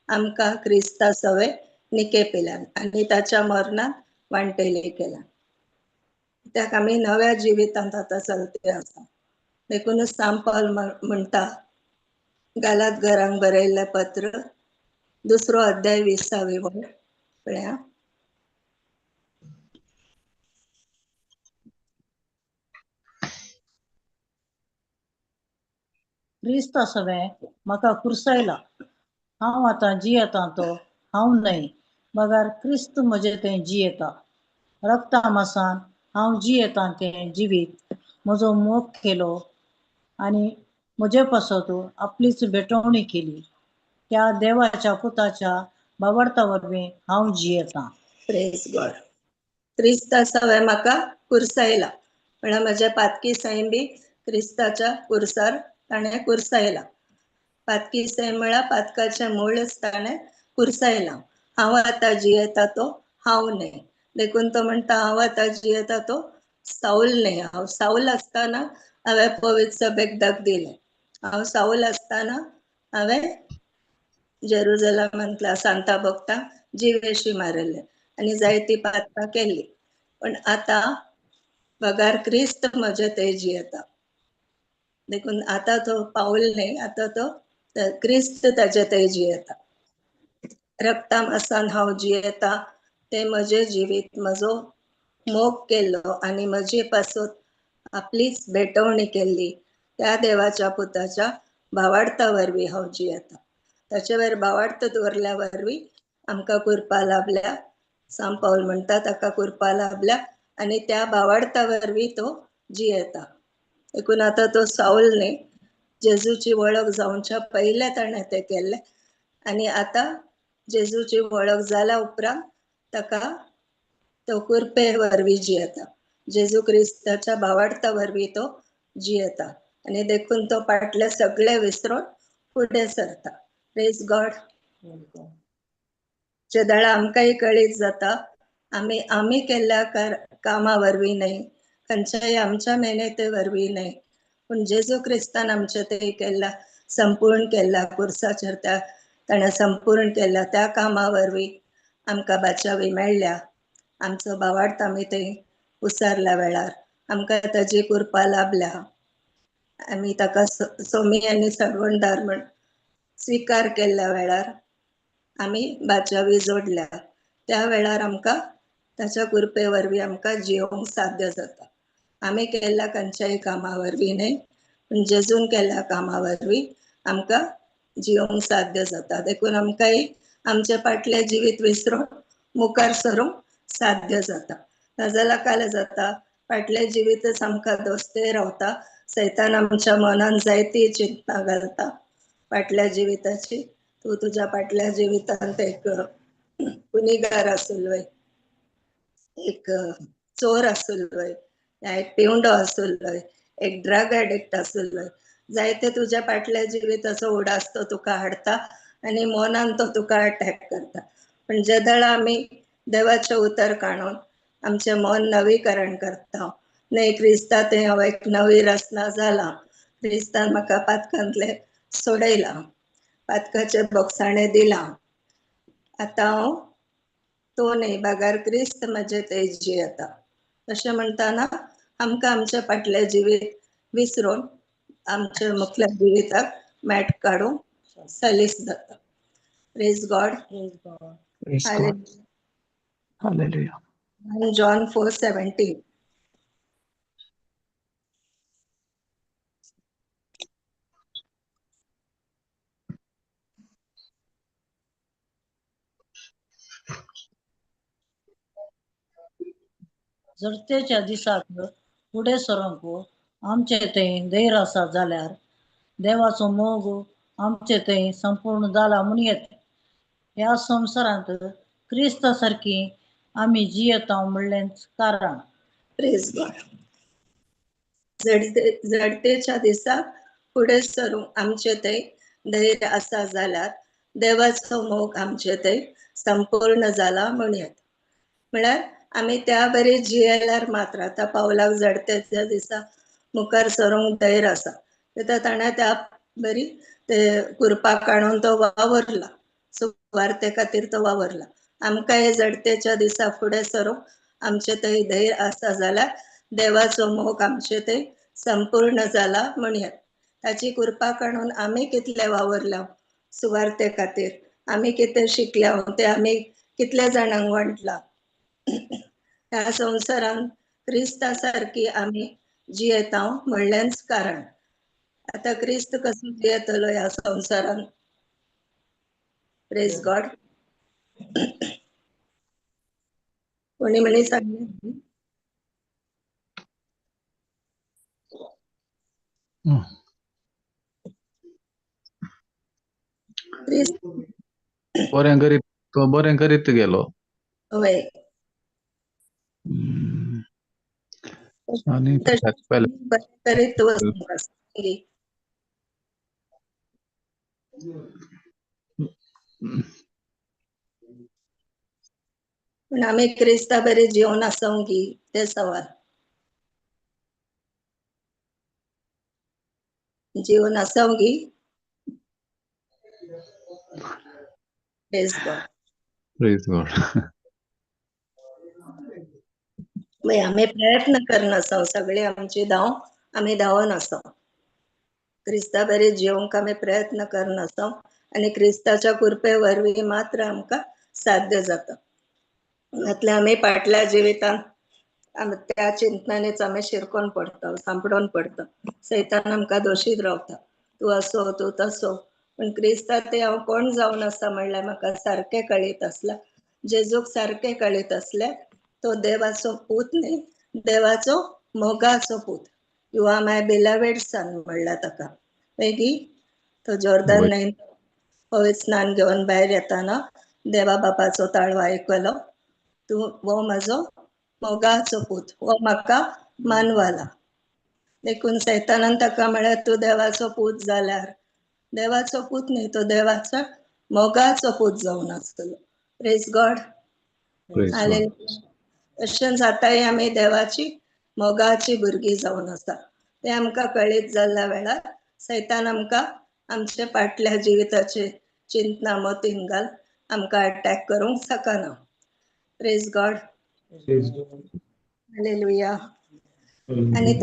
आमकां क्रिस्ता सवें निके पेल्यान आनी ताच्या मरणान वांटेले केलां. कित्याक आमी नव्या जिवितांत आतां चलते आसा. देखूनच सांत पावल म्हणटा गालात घरांक बरयल्लें पत्र 2 अध्याय 20वी वळ पळया. क्रिस्ता सवें म्हाका कुर्सायला, हांव आतां जियेता तो हांव न्हय, बगर क्रिस्त म्हजें तें जियेता. रक्ता मासान हांव जियेता तें जिवीत म्हजो मोग केलो आनी म्हजे पासत आपलीच भेटवणी केली, त्या देवाच्या पुताच्या बावडता वरवीं हांव जियेता. Praise God. क्रिस्ता सवें म्हाका कुर्सायला म्हळ्यार म्हज्या पातकी सैम बी क्रिस्ताच्या कुर्सार ताणें कुर्सायला. पातकी सैम म्हळ्यार पातकाचें मूळच ताणें कुर्सायला. हांव आतां जियेता तो हांव न्हय, देखून तो म्हणटा हांव आतां जियेता तो साऊल न्हय. हांव साऊल आसतना हांवें पवित्र सभेक धग दिलें, हांव साऊल आसतना हांवें जेरुजलमांतल्या सांता भक्तांक जिवेशी मारिल्लें आनी जायती पातकां केल्ली, पण आतां बगार क्रिस्त म्हजें ते जियेता. देखून आतां तो पावल न्हय, आतां तो क्रिस्त ताजे ते जियेता. रक्ता मासान हांव जियेता तें म्हजें जिवीत म्हजो मोग केल्लो आनी म्हजे पासत आपलीच भेटवणी केल्ली त्या देवाच्या पुताच्या भावार्था वरवीं हांव जियेता. ताचे वयर भावार्थ दवरल्या वरवीं आमकां कृपा लाभल्या. सांत पावल म्हणटा ताका कृपा लाभल्या आनी त्या भावार्था वरवीं तो जियेता. देखून आतां तो साऊल न्हय, जेजूची वळख जावच्या पयलें ताणें तें केल्लें आनी आतां जेजूची वळख जाल्या उपरांत ताका तो कृपे वरवीं जियेता. जेजू क्रिस्ताच्या भावार्था वरवीं तो जियेता आनी देखून तो फाटले सगळे विसरून फुडें सरता. Praise God. जेदळा आमकांय कळीत जाता आमी आमी केल्ल्या कामा वरवीं न्हय, खंयच्याय आमच्या मेहनते वरवीं न्हय, पूण जेजू क्रिस्तान आमचें तें केल्ल्या संपूर्ण केल्ल्या कुर्साचेर त्या ताणें संपूर्ण केल्ल्या त्या कामा वरवीं आमकां बाचावी मेळ्ळ्या. आमचो भावार्थ आमी थंय उसारल्या वेळार आमकां ताजी कृपा लाभल्या. आमी ताका सोमी आनी सरवणदार म्हण स्विकार केल्ल्या वेळार आमी बाचावी जोडल्या. त्या वेळार आमकां ताच्या कृपे वरवीं आमकां जियोवंक साध्य जाता. आमी केल्ल्या खंयच्याय कामा वरवीं न्हय, पूण जेजून केल्ल्या कामा वरवीं आमकां जियोवंक साध्य जाता. देखून आमकांय आमचें फाटलें जिवीत विसरून मुखार सरूंक साध्य जाता. नाजाल्यार काल जाता फाटलें जिवीतच आमकां दोस्ते रावता, सैतान आमच्या मनान जायती चिंतना घालता फाटल्या जिविताची. तूं तुज्या फाटल्या जिवितांत एक गुनेगार आसुल्लोय, एक चोर आसुल्लोय, एक पिवंडो आसुल्लोय, एक ड्रग एडिक्ट आसुल्लोय. जायते तुज्या फाटल्या जिविताचो उडास तो तुका हाडटा आनी मनान तो तुका अटॅक करता. पण जेदळा आमी देवाचें उतर काडून आमचें मन नवीकरण करता, न्हय क्रिस्ता तें हांव एक नवी रचना जाला, क्रिस्तान म्हाका पातकांतलें सोडयलां, पातकाचें बोगसाणें दिलां, आतां हांव तो न्हय बगर क्रिस्त म्हजें थंय जियेता. अशें म्हणटाना आमकां आमचें फाटलें जिवीत विसरून आमच्या मुखल्या जिविताक मॅट काडूंक सलीस जाता. Praise God. Praise God. Praise God. Hallelujah. John 4:17. जडतेच्या दिसाक फुडें सरोंक आमचे थंय धैर्य आसा जाल्यार देवाचो मोग आमचे थंय संपूर्ण जाला म्हूण येत. ह्या संवसारांत क्रिस्ता सारकी आमी जियेता म्हणलेंच कारण. प्रेज गॉड. जडतेच्या दिसाक फुडें सरूंक आमचे थंय धैर्य आसा जाल्यार देवाचो मोग आमचे थंय संपूर्ण जाला म्हूण येत. म्हळ्यार आमी त्या बरी जियेल्यार मात्र आतां पावलाक जडतेच्या दिसा मुखार सरूंक धैर्य आसा, कित्याक ताणें त्या बरी ते कुरपा काडून तो वावरला, सुवार्ते खातीर तो वावरला. आमकां हे जडतेच्या दिसा फुडें सरूंक आमचे थंय धैर्य आसा जाल्यार देवाचो मोग आमचे थंय संपूर्ण जाला म्हणयात. ताची कृपा काडून आमी कितले वावरल्या सुवार्ते खातीर, आमी कितें शिकल्या तें आमी कितल्या जाणांक वांटलां. ह्या संवसारांत क्रिस्ता सारकी आमी जियेता म्हणलेंच कारण. आतां क्रिस्त कसो जियेतलो ह्या संवसारांत? Praise God. कोणी म्हणी सांगलें? क्रिस्त बरें करीत तो बरें करीत गेलो. वय. आनी बरें करीत वचूंक आसा. पूण आमी क्रिस्ता बरी जिवन आसोंक गी तें सवाल. जीवन आसोंक गी? Praise God. Praise God. मागीर आमी प्रयत्न करनासो, सगळे आमची धांव आमी धांवन आसो. क्रिस्ता बरी जिवंक आमी प्रयत्न करनासो आनी क्रिस्ताच्या कृपे वरवीं मात्र आमकां साध्य जाता. नातल्यार आमी फाटल्या जिवितांत आमी त्या चिंतनानीच आमी शिरकोन पडटा, सांपडोन पडटा. सैतान आमकां दोशीत रावता, तूं असो तूं तसो. पूण क्रिस्ता ते हांव कोण जावन आसा म्हणल्यार म्हाका सारकें कळीत आसलां, जेजूक सारकें कळीत आसलें तो देवाचो पूत न्ही, देवाचो मोगाचो पूत. You are my beloved son म्हणला ताका. मागीर तो जोर्दन न्हंयेंत पवित्र स्नान घेवन भायर येताना देवा बापाचो ताळो आयकलो, तूं हो म्हजो मोगाचो पूत, हो म्हाका मानवला. देखून सैतानान ताका म्हळ्यार तूं देवाचो पूत जाल्यार, देवाचो पूत न्ही, तो देवाचो मोगाचो पूत जावन आसतलो. Praise God. तशेंच आतांय आमी देवाची मोगाची भुरगीं जावन आसा. तें आमकां कळीत जाल्ल्या वेळार सैतान आमकां आमच्या फाटल्या जिविताचे चिंतना मतीन घाल आमकां अटॅक करूंक शकना. Praise God. हालेलुया. आनी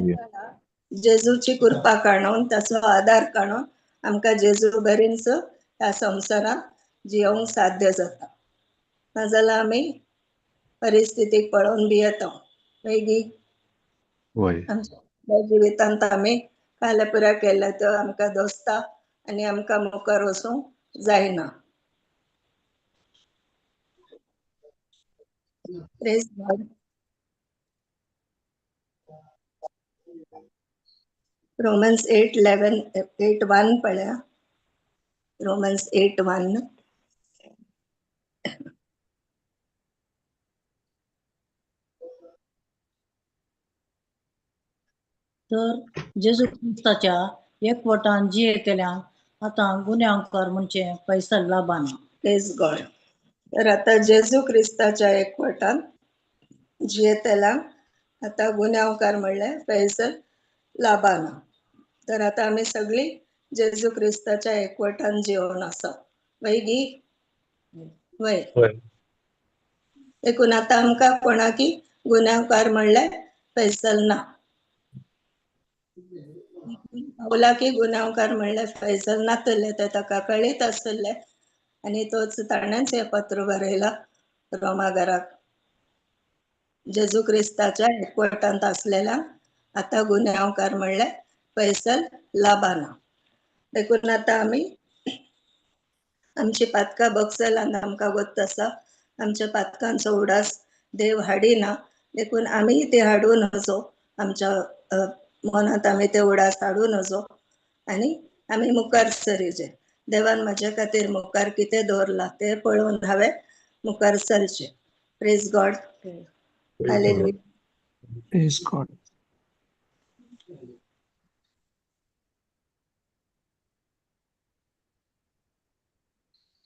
जेजूची कृपा काडून ताचो आदार काडून आमकां जेजू बरींच ह्या संवसारांत जियोंक साध्य जाता. नाजाल्यार आमी परिस्थितीक पळोवन भियेता. मागीर आमच्या जिवितांत आमी कालेपुरा केल्या त्यो आमकां दोसता आनी आमकां मुखार वचूंक जायना. Praise God. रोमन्स 8:11 8:1 पळया. रोमन्स 8:1. तर जेजू क्रिस्ताच्या एकवटान जियेतल्यांक आतां गुन्यांवकार म्हणचे फैसल लाबाना. प्रेज गॉड. तर आता जेजू क्रिस्ताच्या एकवटान जियेतल्यांक आतां गुन्यांवकार म्हणलें फैसल लाबाना. तर आतां आमी सगळीं जेजू क्रिस्ताच्या एकवटान जिवन आसा. वय गी? वय. देखून आतां आमकां कोणाकी गुन्यांवकार म्हणलें फैसल ना. पावलाकी गुन्यांवकार म्हणलें फैसल नातलें तें ताका कळीत आसलें आनी तोच ताणेंच हें पत्र बरयलां रोमाघराक. जेजू क्रिस्ताच्या एकवटांत आसलेल्या आतां गुन्यांवकार म्हणलें फैसल लाबाना. देखून आतां आमी आमची पातकां बगसलान आमकां गोत्त आसा. आमच्या पातकांचो उडास देव हाडिना, देखून आमी ते हाडूं नजो. आमच्या मनांत आमी ते उडास हाडूं नजो आनी आमी मुखार सरीचे. देवान म्हज्या खातीर मुखार कितें दवरलां तें पळोवन हांवें मुखार सरचें. Praise God. Hallelujah. Praise God.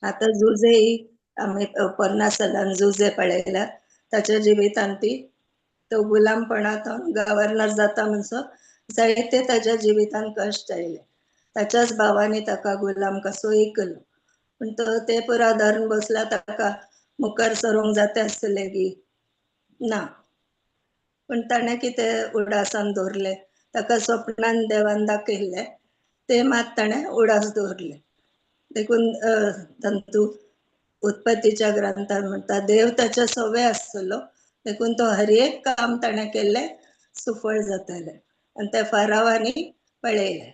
आतां जुजे आमी 50 सालान जुजे पळयला. ताच्या जिवितांत ती तो गुलामपणांत गव्हर्नर जाता म्हणसो जायते ताच्या जिवितांत कश्ट आयले. ताच्याच भावांनी ताका गुलाम कसो इकलो, पूण तो ते पुरा धरून बसला. ताका मुखार सरूंक जाता आसलें की ना, पूण ताणें कितें उडासान दवरलें. ताका स्वप्नान देवान दाखयल्लें तें मात ताणें उडास दवरलें. देखून तंतू उत्पत्तीच्या ग्रंथान म्हणटा देव ताच्या सवे आसतलो, देखून तो हर एक काम ताणें केल्लें सुफळ जातालें आनी ते फारावांनी पळयलें.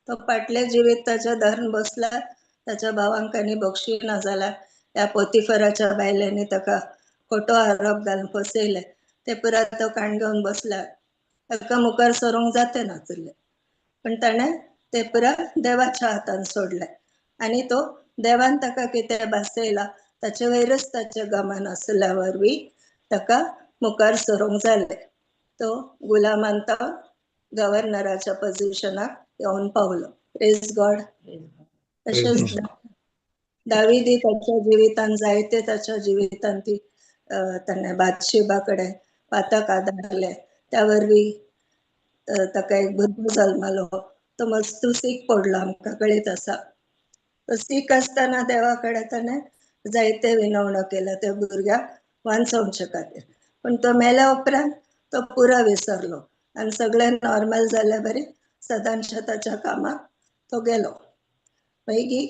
तो फाटलें जिवीत ताच्या धरून बसला. ताच्या भावांक आनी बक्षी ना जाल्यार ह्या पोतीफराच्या बायलांनी ताका खोटो आरोप घालून फसयलें. ते पुरा तो काण घेवन बसला. ताका मुखार सरूंक जाता नासलें, पूण ताणें ते पुरा देवाच्या हातान सोडलें आनी तो देवान ताका कितें भासयला ताचे वयरच ताचें गमन आसल्या वरवीं ताका मुखार सरूंक जालें. तो गुलामांत गव्हर्नराच्या पोजिशनाक येवन पावलो. Praise God. तशेंच दावीदी ताच्या जिवितान जायते ताच्या जिवितान ती ताणें बादशिबा कडेन पातक आदारलें. त्या वरवीं ताका एक भुरगो जल्मलो. तो मस्तू सीख पडलो, आमकां कळीत आसा. तो सीख आसतना देवा कडेन ताणें जायते विनवणो केल्या त्या भुरग्याक वांचोवचे खातीर. पूण तो मेल्या उपरांत तो पुरा विसरलो आनी सगळें नॉर्मल जाल्या बरी सदांच्या ताच्या कामाक तो गेलो. मागीर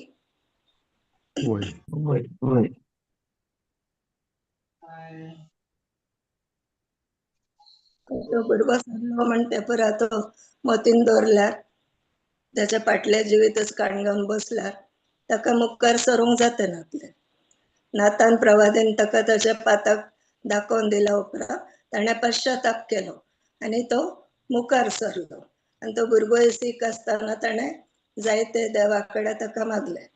तो भुरगो सरलो म्हण ते पुरा तो मतीन दवरल्यार ताच्या फाटलें जिवीतच काण घेवन बसल्यार ताका मुखार सरूंक जाता नासलें. नातान प्रवादीन ताका ताच्या पाताक दाखोवन दिल्या उपरांत ताणें पश्चाताप केलो आनी तो मुखार सरलो. आनी तो भुरगो सीख आसतना ताणें जायते देवा कडेन ताका मागलें,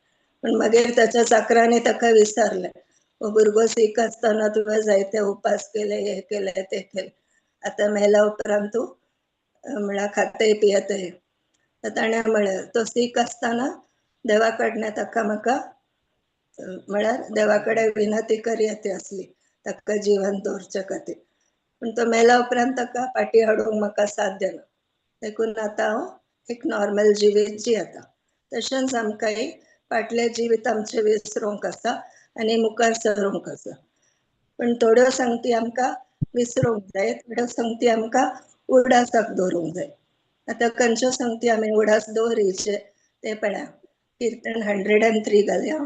पूण मागीर ताच्या चाकरांनी ताका विसरलें. हो भुरगो सीख आसतना तुवें जायते उपास केले, हे केले, ते केले, आतां मेल्या उपरांत तूं म्हळ्यार खातय पियेतय. तर ताणें म्हळें तो सीख आसतना देवा कडल्यान ताका म्हाका म्हळ्यार देवा कडेन विनंती करया ती आसली ताका जिवन दवरचे खातीर. पूण तो मेल्या उपरांत ताका फाटीं हाडूंक म्हाका साध्य ना, देखून आतां हांव एक नॉर्मल जिवीत जियेता. तशेंच आमकांय फाटलें जिवीत आमचें विसरूंक आसा आनी मुखार सरूंक आसा. पूण थोड्यो संगती आमकां विसरूंक जाय, थोड्यो संगती आमकां उडासाक दवरूंक जाय. आतां खंयच्यो संगती आमी उडास दवरीचे ते पळया. कीर्तन 103 घालया.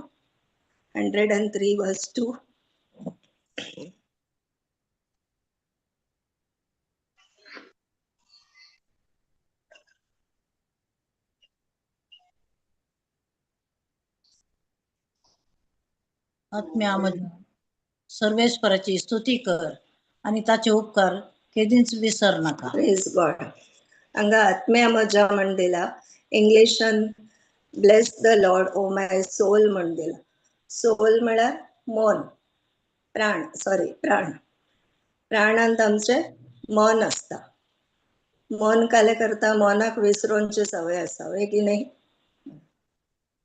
103 verse 2. आत्म्या म्हज्या सर्वेस्पराची स्तुती कर आणि ताचे उपकार केदींच विसर नाका. Praise God. हांगा आत्म्या म्हज्या म्हण दिला. इंग्लिशान bless the Lord O my soul म्हण दिला. सोल म्हळ्यार मन, प्राण, सॉरी प्राण. प्राणांत आमचें मन आसता. मन काले करता, मनाक विसरोनची संवय आसा, हय की न्ही?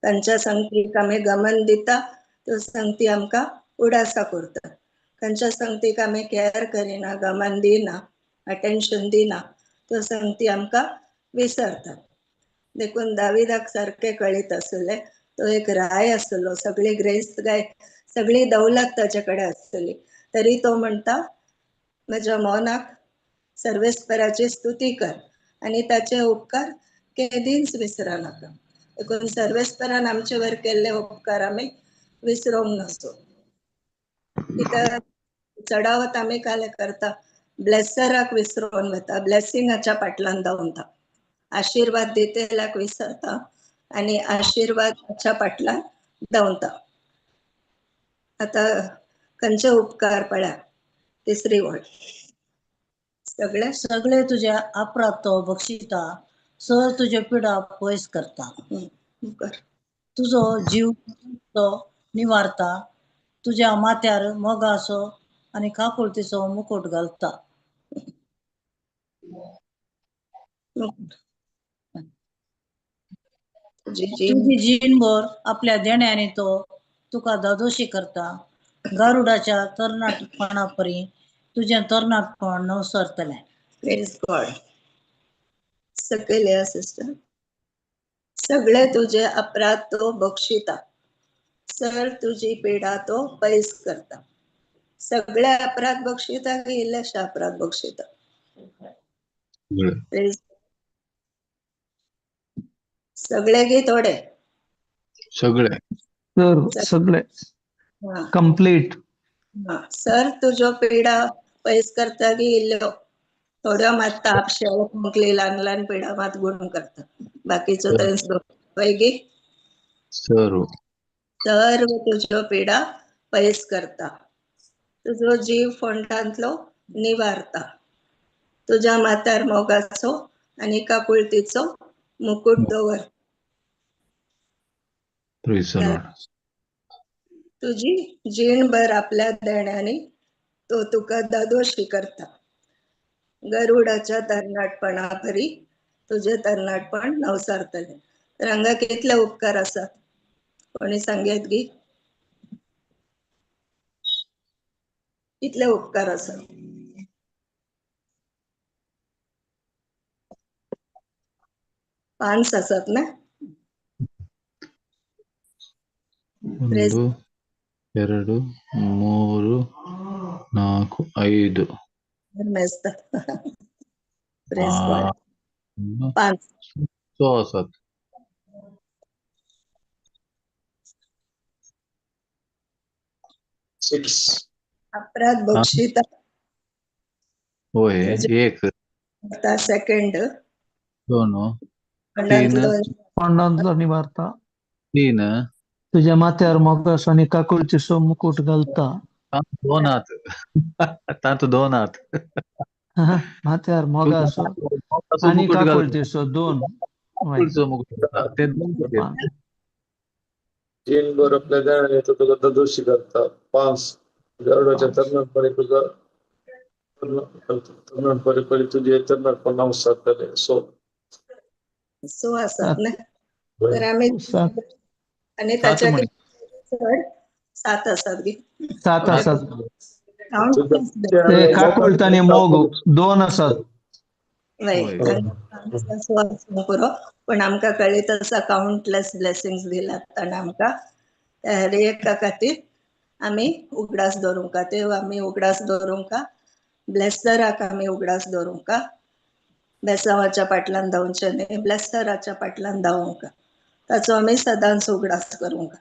तांच्या संगतीक आमी गमन दिता, त्यो संगती आमकां उडासा करता. तांच्या संगतीक आमी कॅर करिना, गमन दिना, अटेन्शन दिना, त्यो संगती आमकां विसरता. देखून दाविदाक सारकें कळीत आसलें, तो एक राय आसलो, सगळी ग्रेस्त गाय, सगळी दौलत ताचे कडेन आसतली, तरी तो म्हणटा म्हज्या मनाक सर्वेस्पराची स्तुती कर आनी ताचे उपकार केदींच विसरा नाका. देखून सर्वेस्परान आमचे वर केल्ले उपकार आमी विसरोंक नासो. कित्याक चडावत आमी काय करता, ब्लेसराक विसरोन वता, ब्लेसिंगाच्या फाटल्यान धांवता, आशिर्वाद दितेल्याक विसरता आनी आशिर्वादाच्या फाटल्यान धांवता. आतां खंयचे उपकार पळया, तिसरी वळ. सगळे सगळे तुझे अपराध तो बक्षिता, सर तुजे पिडा पयस करता. उपकार. तुजो जीव तो निवारता, तुज्या माथ्यार मोगाचो आनी काकुळतीचो मुकुट घालता. तुजी जीण तुजी जीणभर आपल्या देण्यांनी तो तुका दादोशी करता. गारुडाच्या तरणाटपणापरी तुजें तरणाटपण नवसरतलें. प्रेज गॉड. सकयल या सिस्टर. सगळे तुजे अपराध तो बक्षिता, सर तुजी पिडा तो पयस करता. सगळे अपराध बक्षिता की इल्लेशे अपराध बक्षिता? सगळे. प्रेज. सगळे की थोडे? सगळे. सर सगळे कंप्लीट. सर तुज्यो पिडा पयस करता की इल्ल्यो थोड्यो मात ताप, शेळ, खोंकली, ल्हान ल्हान पिडा मात गुण करता, बाकीचो थंयच दवरता की? सर्व. सर्व तुज्यो पिडा पयस करता, तुजो जीव फोंडांतलो निवारता, तुज्या माथ्यार मोगाचो आनी काकुळतीचो मुकुट दवर. Praise the Lord. तुजी जीणभर आपल्या देण्यांनी तो तुका दादोशी करता. गरुडाच्या तरणाटपणापरी तुजें तरणाटपण नवसारतलें. तर हांगा कितले उपकार आसात कोणी सांगयत गी? कितले उपकार आसात? 5 आसात ना? 1 2 3 4 5. मेजता. Praise God. 5. 6 आसात. 6. अपराध बक्षिता. होय, 1. आता सेकंड. 2 3. फोंडांतलो निवारता, 3. तुज्या माथ्यार मोगाचो आनी काकुळतीचो मुकुट घालता. 2 हात. तातूंत 2 हात. माथ्यार मोगाचो आनी काकुळतीचो 2. मुकुट घालता. ते 2 जाले. जीणभर आपल्या देण्यांनी तो तुका दादोशी करता. 5. गरुडाच्या तरणाटपणी तुका तरणाटपणी तुजे तरणाटपण नवसारतलें. 6. 6 आसात ना? तर आमी 7. आनी ताच्या चड 7 आसात गी? 7 आसात. ते काकुळट आनी मोग 2 आसात. पुरो. पण आमकां कळीत आसा कावंटलेस ब्लेसिंग्स दिल्यात ताणें आमकां. हर एका खातीर आमी उगडास दवरूंक, देव आमी उगडास दवरूंक, ब्लेसराक आमी उगडास दवरूंक, बेसांवाच्या फाटल्यान धांवचें न्ही, ब्लेसराच्या फाटल्यान धांवूंक, ताचो आमी सदांच उगडास करूंक.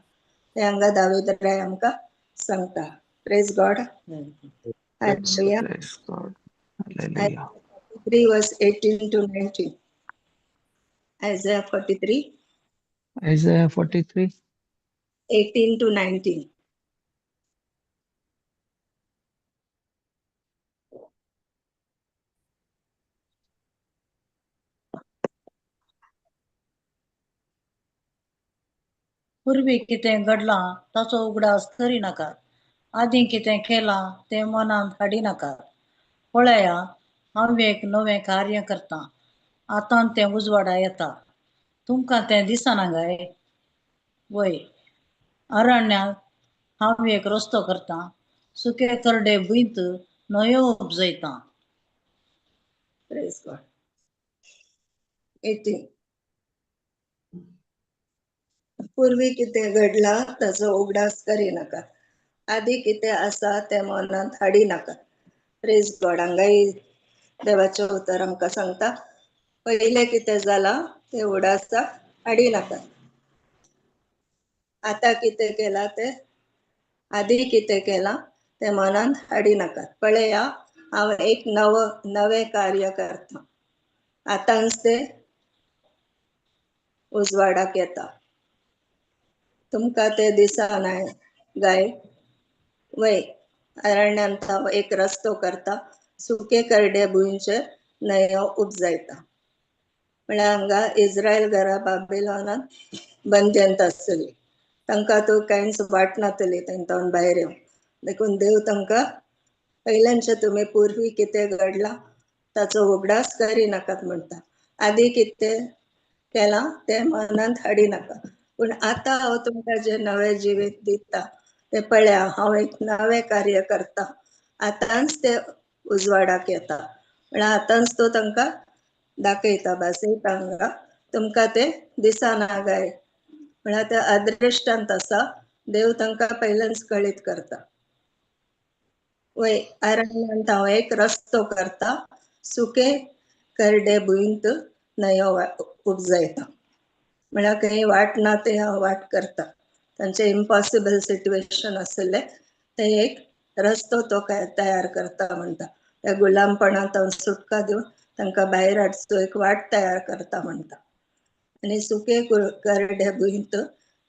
हें हांगा दावीद राय आमकां सांगता. Praise God. Hallelujah. Praise God. Hallelujah. 3 verse 18 to 19. Isaiah 43. Isaiah 43. 18 to 19. पूर्वी कितें घडलां ताचो उगडास करिनाकात, आदीं कितें केलां तें मनांत हाडिनाकात. पळया, हांव एक नवें कार्य करतां, आतां तें उजवाडा येता, तुमकां तें दिसना काय? वय, अरण्यांत हांव एक रस्तो करतां, सुके करडे भुंयत न्हंयो उपजयतां. Praise God. 18. पूर्वी कितें घडलां ताचो उगडास करिनाका, आदी कितें आसा तें मनांत हाडिनाका. Praise God. हांगाय देवाचें उतर आमकां सांगता, पयलें कितें जालां तें उगडासाक हाडिनाका, आतां कितें केलां तें, आदी कितें केलां तें मनांत हाडिनाका. पळया, हांव एक नवें कार्य करतां, आतांच तें उजवाडाक येता, तुमकां तें दिसना गाय? वय, अरण्यांत हांव एक रस्तो करता, सुके करडे भुंयचेर न्हंयो उपजायता. म्हळ्यार हांगा इस्रायल घरा बाबिलोनांत बंद्यंत आसतली, तांकां तो कांयच वाट नातली तांकां भायर येवन. देखून देव तांकां पयल्यांचे तुमी पूर्वी कितें घडलां ताचो उगडास करिनाकात म्हणटा, आदी कितें केलां तें मनांत हाडिनाका, पूण आतां हांव तुमकां जें नवें जिवीत दिता तें पळया, हांव एक नवें कार्य करता, आतांच तें उजवाडाक येता. म्हळ्यार आतांच तो तांकां दाखयता, भासयता हांगा, तुमकां तें दिसना गाय? म्हळ्यार तें अदृश्टांत आसा, देव तांकां पयल्याच कळीत करता. वय, अरण्यांत हांव एक रस्तो करता, सुके करडे भुंयत न्हंयो उपजयता. म्हळ्यार खंय वाट ना ते हांव वाट करता. तांचें इम्पॉसिबल सिट्युएशन आसलें ते एक रस्तो तो तयार करता म्हणटा, त्या गुलामपणांत सुटका दिवन तांकां भायर हाडचो एक वाट तयार करता म्हणटा. आनी सुके करडे भुंयत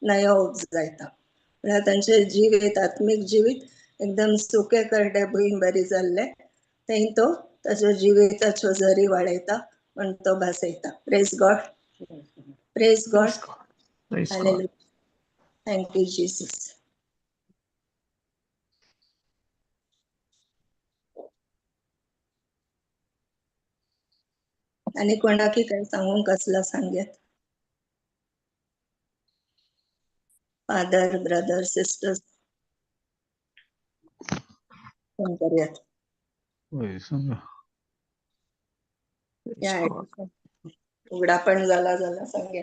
न्हंयो उपजायता. म्हळ्यार तांचें जिवीत, आत्मीक जिवीत एकदम सुके करडे भूंय बरी जाल्लें, थंय तो ताच्या जिविताच्यो झरी वाडयता म्हण तो भासयता. Praise God. Praise God. Hallelujah. Thank you Jesus. आनी कोणाकी काय सांगूंक आसला सांगयात. फादर, ब्रदर, सिस्टर्स, फोन करयात. वय सांगा. उगडापण जाला जाला सांगया.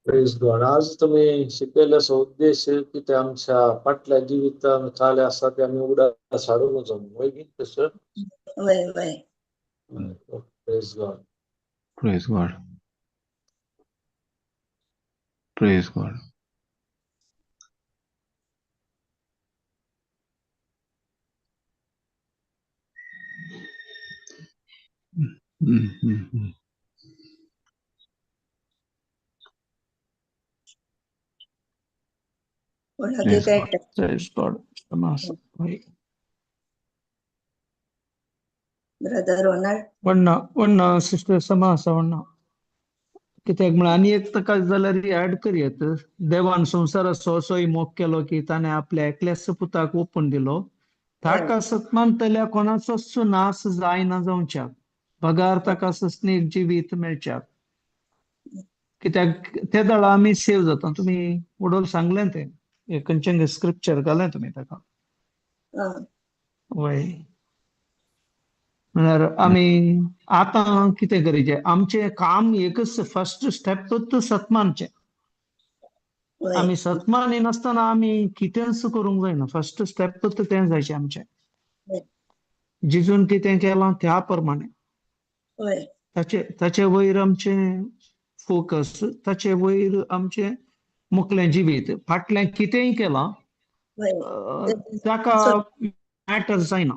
Praise God. आज तुम्ही शिकयल्याचो उद्देश की ते आमच्या फाटल्या जिवितान चाले आसा ते आमी उगडास हाडून वय की तशें? वय वय. Praise God. Praise God. Praise God. कोणाकी काय? Praise God. Brother Ronald. वण्णा वण्णा सिस्टर समा आसा वण्णा. कित्याक म्हळ्यार आनी एक ताका जाल्यार ऍड करयत, देवान संवसाराचो असोय मोग केलो की ताणें आपल्या एकल्याच पुताक ओपून दिलो, ताका सतमानतल्या कोणाचोच नाश जायना जावच्याक, बगार ताका सस्नीक जिवीत मेळच्याक. कित्याक ते दळा आमी सेव जाता. तुमी उडोल सांगलें तें, खंयचें स्क्रिप्चर घालें तुमी ताका. वय, म्हळ्यार आमी आतां कितें करीचें, आमचें काम एकच फर्स्ट स्टेप सतमानचें. आमी सतमान नासतना आमी कितेंच करूंक जायना. फर्स्ट स्टेप तें जायचें आमचें, जिजून कितें केलां त्या प्रमाणे, ताचे वयर आमचें फोकस, ताचे वयर आमचें मुखलें जिवीत. फाटलें कितेंय केलां ताका मॅटर जायना.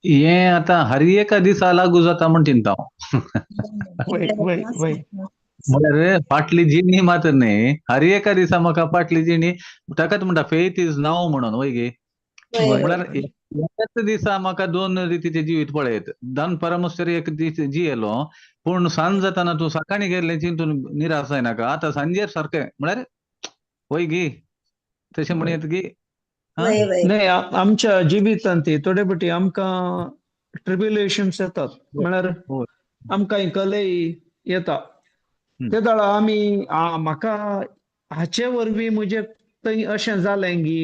हे आतां हर एका दिसा लागू जाता म्हण चिंता. म्हळ्यार फाटली जिणी मात्र न्ही, हर एका दिसा म्हाका फाटली जिणी, ताकाच म्हणटा फेथ is नाव म्हणून वय गे. म्हळ्यार एकाच दिसा म्हाका दोन रितीचे जिवीत पळयत दनपारा मस्तर एक दीस जियेलो पूण सांज जाताना तूं सकाळी गेल्लें चिंतून निराश जायनाका आतां सांजेर सारकें म्हळ्यार वय गी तशें म्हणयत गी. नाही आमच्या जिवितांत ती थोडे फावटी आमकां ट्रिब्युलेशन्स येतात म्हळ्यार आमकां कलय येता ते वेळार आमी म्हाका हाचे वरवीं म्हजें थंय अशें जालें गी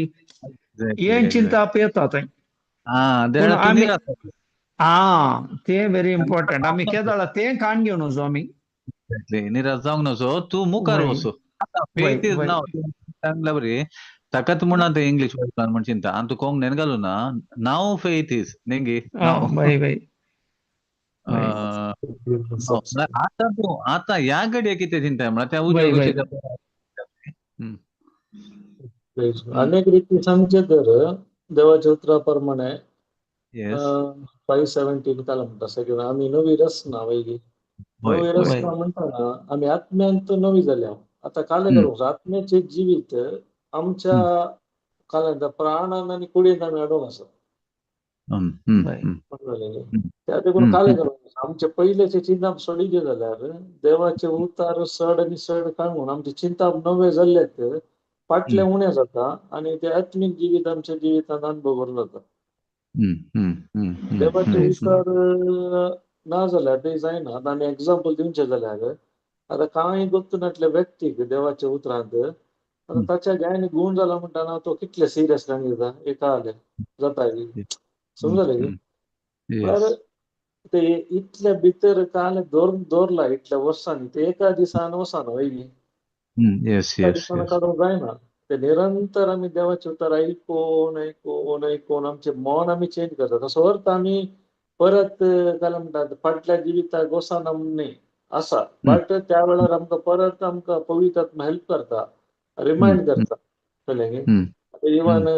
हें चिंताप येता थंय. आमी तें व्हेरी इम्पॉर्टंट आमी केदळा तें काण घेवन वचो आमी निराश जावंक नजो तूं मुखार वचो. फेथ is नाव सांगल्या बरी ताकाच म्हणा ते इंग्लीश बायबलान म्हण चिंता आनी तूं कोंकणीन घालू ना नाव फेथ is न्ही गी. आतां तूं आतां ह्या घडये कितें चिंताय म्हळ्यार त्या उद्योगाचे. अनेक रिती सांगचे तर देवाच्या उतरा प्रमाणे 5:17 काल म्हणटा सगळं आमी नवी रचना वयगी नवी रचना म्हणटाना आमी आत्म्यांत नवी जाल्या. आतां काले करूंक आत्म्याचे जिवीत आमच्या कालांत प्राणान आनी कुडीन आमी हाडूंक आसा त्या देखून काले करूंक आमचे पयलेचे चिंताप सोडिल्ले जाल्यार देवाचे उतार सड आनी सड काडून आमचे चिंताप नवे जाल्ले फाटले उणें जाता आनी ते आत्मीक जिवीत आमच्या जिवितांत अनुभव करूं जाता. देवाचे उतार ना जाल्यार ते जायना. आतां आमी एग्जाम्पल दिवचें जाल्यार आतां कांय गोत्त नासल्या व्यक्तीक देवाच्या उतरांत आतां ताच्या गायन गूण जाला म्हणटाना तो कितले सिरियस दिता एका आले जाता समजलें न्ही. म्हळ्यार ते इतले भितर काल दवरला इतल्या वर्सांनी ते एका दिसान वचना वय न्ही एका दिसान काडूंक जायना. ते निरंतर आमी देवाचें उतर आयकून आयकून आयकून आमचें मन आमी चेंज करता. तसो अर्थ आमी परत काय म्हणटात फाटल्या जिविताक वचना म्हूण न्ही आसा बट त्या वेळार आमकां परत आमकां पवित्र आत्मा हेल्प करता रिमायंड करता कळ्ळें न्ही. आतां इवन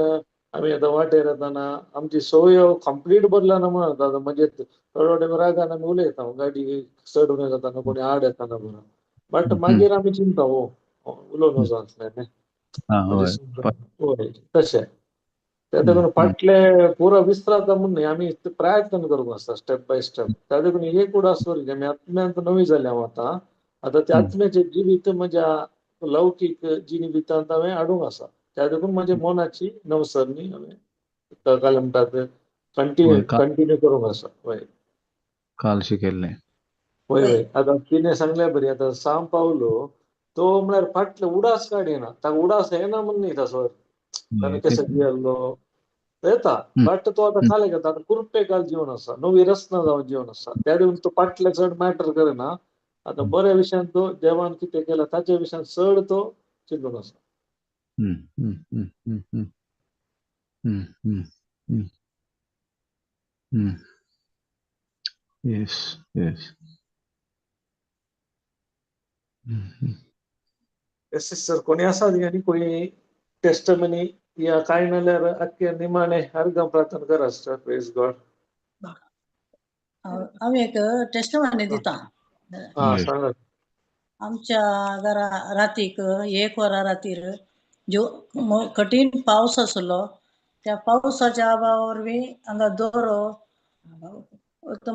आमी आतां वाटेर येताना आमची संवय कंप्लीट बदलना म्हणून आतां म्हणजे थोडो टायम रागान आमी उलयता गाडी चड उणें जाताना कोणी आड येताना म्हणून बट मागीर आमी चिंता हो उलोवंक नजो आसलें न्ही तशें त्या देखून फाटले पुरो विसराता म्हूण न्ही आमी प्रयत्न करूंक आसता स्टेप बाय स्टेप. त्या देखून एक उडास दवरची आमी आत्म्यांत नवी जाल्या आतां आतां त्या आत्म्याचें जिवीत म्हज्या लौकीक जिवितांत हांवें हाडूंक आसा. त्या देखून म्हज्या मनाची नवसरणी हांवें काय म्हणटात कंटिन्यू कंटिन्यू करूंक आसा. वय काल शिकयल्लें वय वय आतां तिणें सांगल्या बरी आतां सांव पावलो तो म्हळ्यार फाटले उडास काडिना ताका उडास येना म्हूण न्ही तसो ताणें केसो जियेल्लो येता बट तो आतां खाले घेता आतां कुरपे काल जीवन आसा नवी रचना जावन जीवन आसा. त्या देखून तो फाटले चड मॅटर करना. आतां बऱ्या विशयान तो देवान कितें केलां ताच्या विशयान चड तो चिंतून आसा. Yes, yes. Yes sister कोणी आसा आनी कोणी टेस्टमनी या कांय नाल्यार आख्खे निमाणे अर्घ प्रार्थना करा सिस्टर. Praise God. हांव एक टेस्टमनी दिता. सांगात. आमच्या घरा रातीक 1 वरां रातीर जो कठीण पावस आसलो त्या पावसाच्या अभावा वरवीं हांगा दोरो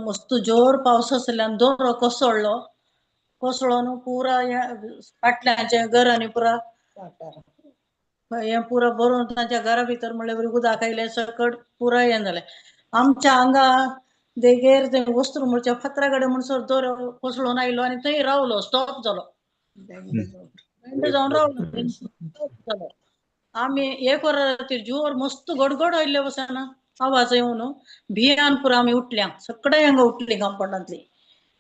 मस्त जोर पावस आसल्यान दोरो कोसळ्ळो कोसळोन पुरा फाटल्याच्या घरांनी पुरा हें पुरा भरून तांच्या घरा भितर म्हणल्यार बरी उदक आयलें सकट पुरा हें जालें. आमच्या हांगा देगेर ते वस्त्र म्हणच्या फातरा कडेन म्हणसर दोरो कोसळून आयलो आनी थंय रावलो स्टॉप जालो जावन रावलो स्टॉप जालो. आमी 1 वरां रातीर जोर मस्त गडगड आयिल्ले बसना आवाज येवन भियान पुरा आमी उठल्या सगळे हांगा उठली कंपाउंडांतली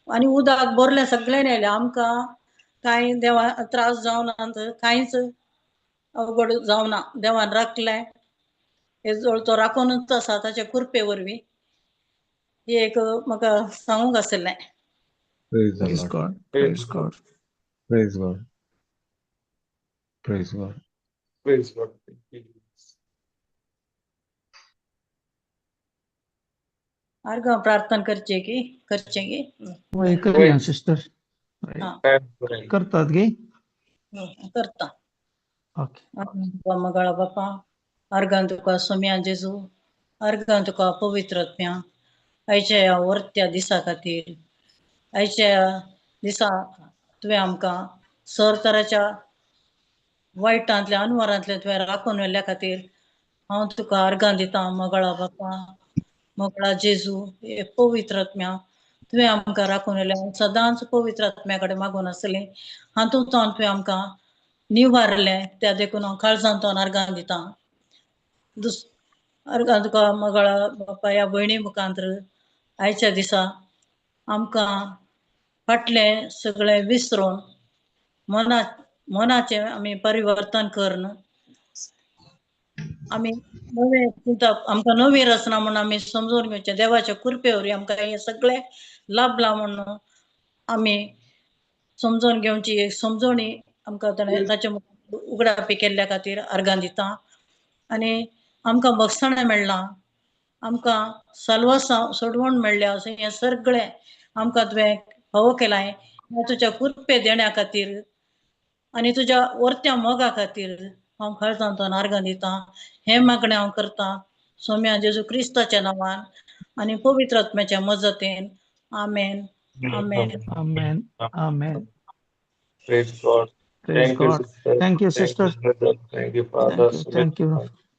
आनी उदक भरलें सगळ्यांनी आयलें. आमकां कांय देवा त्रास जावना कांयच अवघड जावना देवान राखलें हे जवळ तो राखूनच आसा ताच्या कृपे वरवीं. ही एक म्हाका सांगूंक आशिल्लें. Praise God. Praise God. Praise God. Praise God. Praise God. अर्घ प्रार्थना करचे की करचे की वय करूया सिस्टर. करतात गे करता. ओके. मगळा बापा अर्घान तुका सोम्या जेजू अर्गां तुका पवित्र आत्म्या आयच्या ह्या वर्त्या दिसा खातीर. आयच्या ह्या दिसा तुवें आमकां सर तराच्या वायटांतल्या अनवरांतल्या तुवें राखून व्हेल्ल्या खातीर हांव तुका अर्गां दितां. मोगळा बापा, मोगळा जेजू, हे पवित्र आत्म्या तुवें आमकां राखून व्हेलें. हांव सदांच पवित्र आत्म्या कडेन मागून आसलें, हातूंत तुवें आमकां निवारलें, त्या देखून हांव काळजांत अर्गां दितां. अर्गां तुका मोगळा बापा ह्या भयणी मुखांत्र आयच्या दिसा आमकां फाटलें सगळें विसरून मनाचें आमी परिवर्तन करून आमी नवें चिंतप, आमकां नवी रचना म्हूण आमी समजून घेवचें. देवाच्या कृपे वरवीं आमकां हें सगळें लाभलां म्हूण आमी समजून घेवची एक समजवणी आमकां ताणें ताचे मुखार उगडापी केल्ल्या खातीर अर्गां दिता. आनी आमकां भगसणें मेळ्ळां, आमकां साल्वासांव सोडवण मेळ्ळ्या, अशें हें सगळें आमकां तुवें फावो केलां. हें तुज्या कृपे देण्या खातीर आनी तुज्या वर्त्या मोगा खातीर हांव काळजांतल्यान अर्गां दितां. हें मागणें हांव करतां सोम्या जेजू क्रिस्ताच्या नांवान आनी पवित्र आत्म्याच्या मजतीन. आमेन, आमेन, आमेन, आमेन. Praise God. Praise Thank you, God. sister. Thank you, Thank sister. you, brother. Thank you, fathers. Thank you.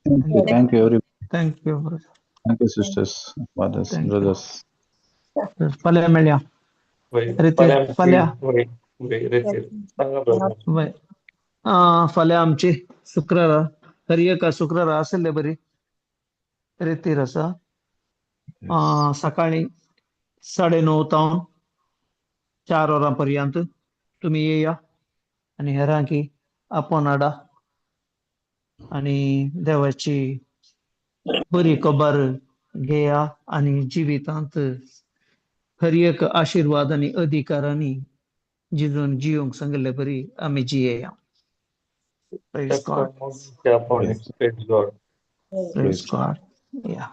Thank you, thank you, everybody. Thank you, brother. Thank you, sisters, fathers, Thank you. brothers. फाल्यां मेळया. रितीर फाल्यां. सांगा brother. वय, फाल्यां आमची शुक्रारा, हर एका शुक्रारा आसले बरी रितीर आसा. सकाळी 9:30 तावन 4 वरां पर्यंत तुमी येया आनी हेरांकी आपोवन हाडा आनी देवाची बरी खबर घेया आनी जिवितांत हर एक आशिर्वाद आनी अधिकारांनी जिजून जियोंक सांगिल्ले बरी आमी जियेया. Praise God. Praise God. Praise God. Yeah.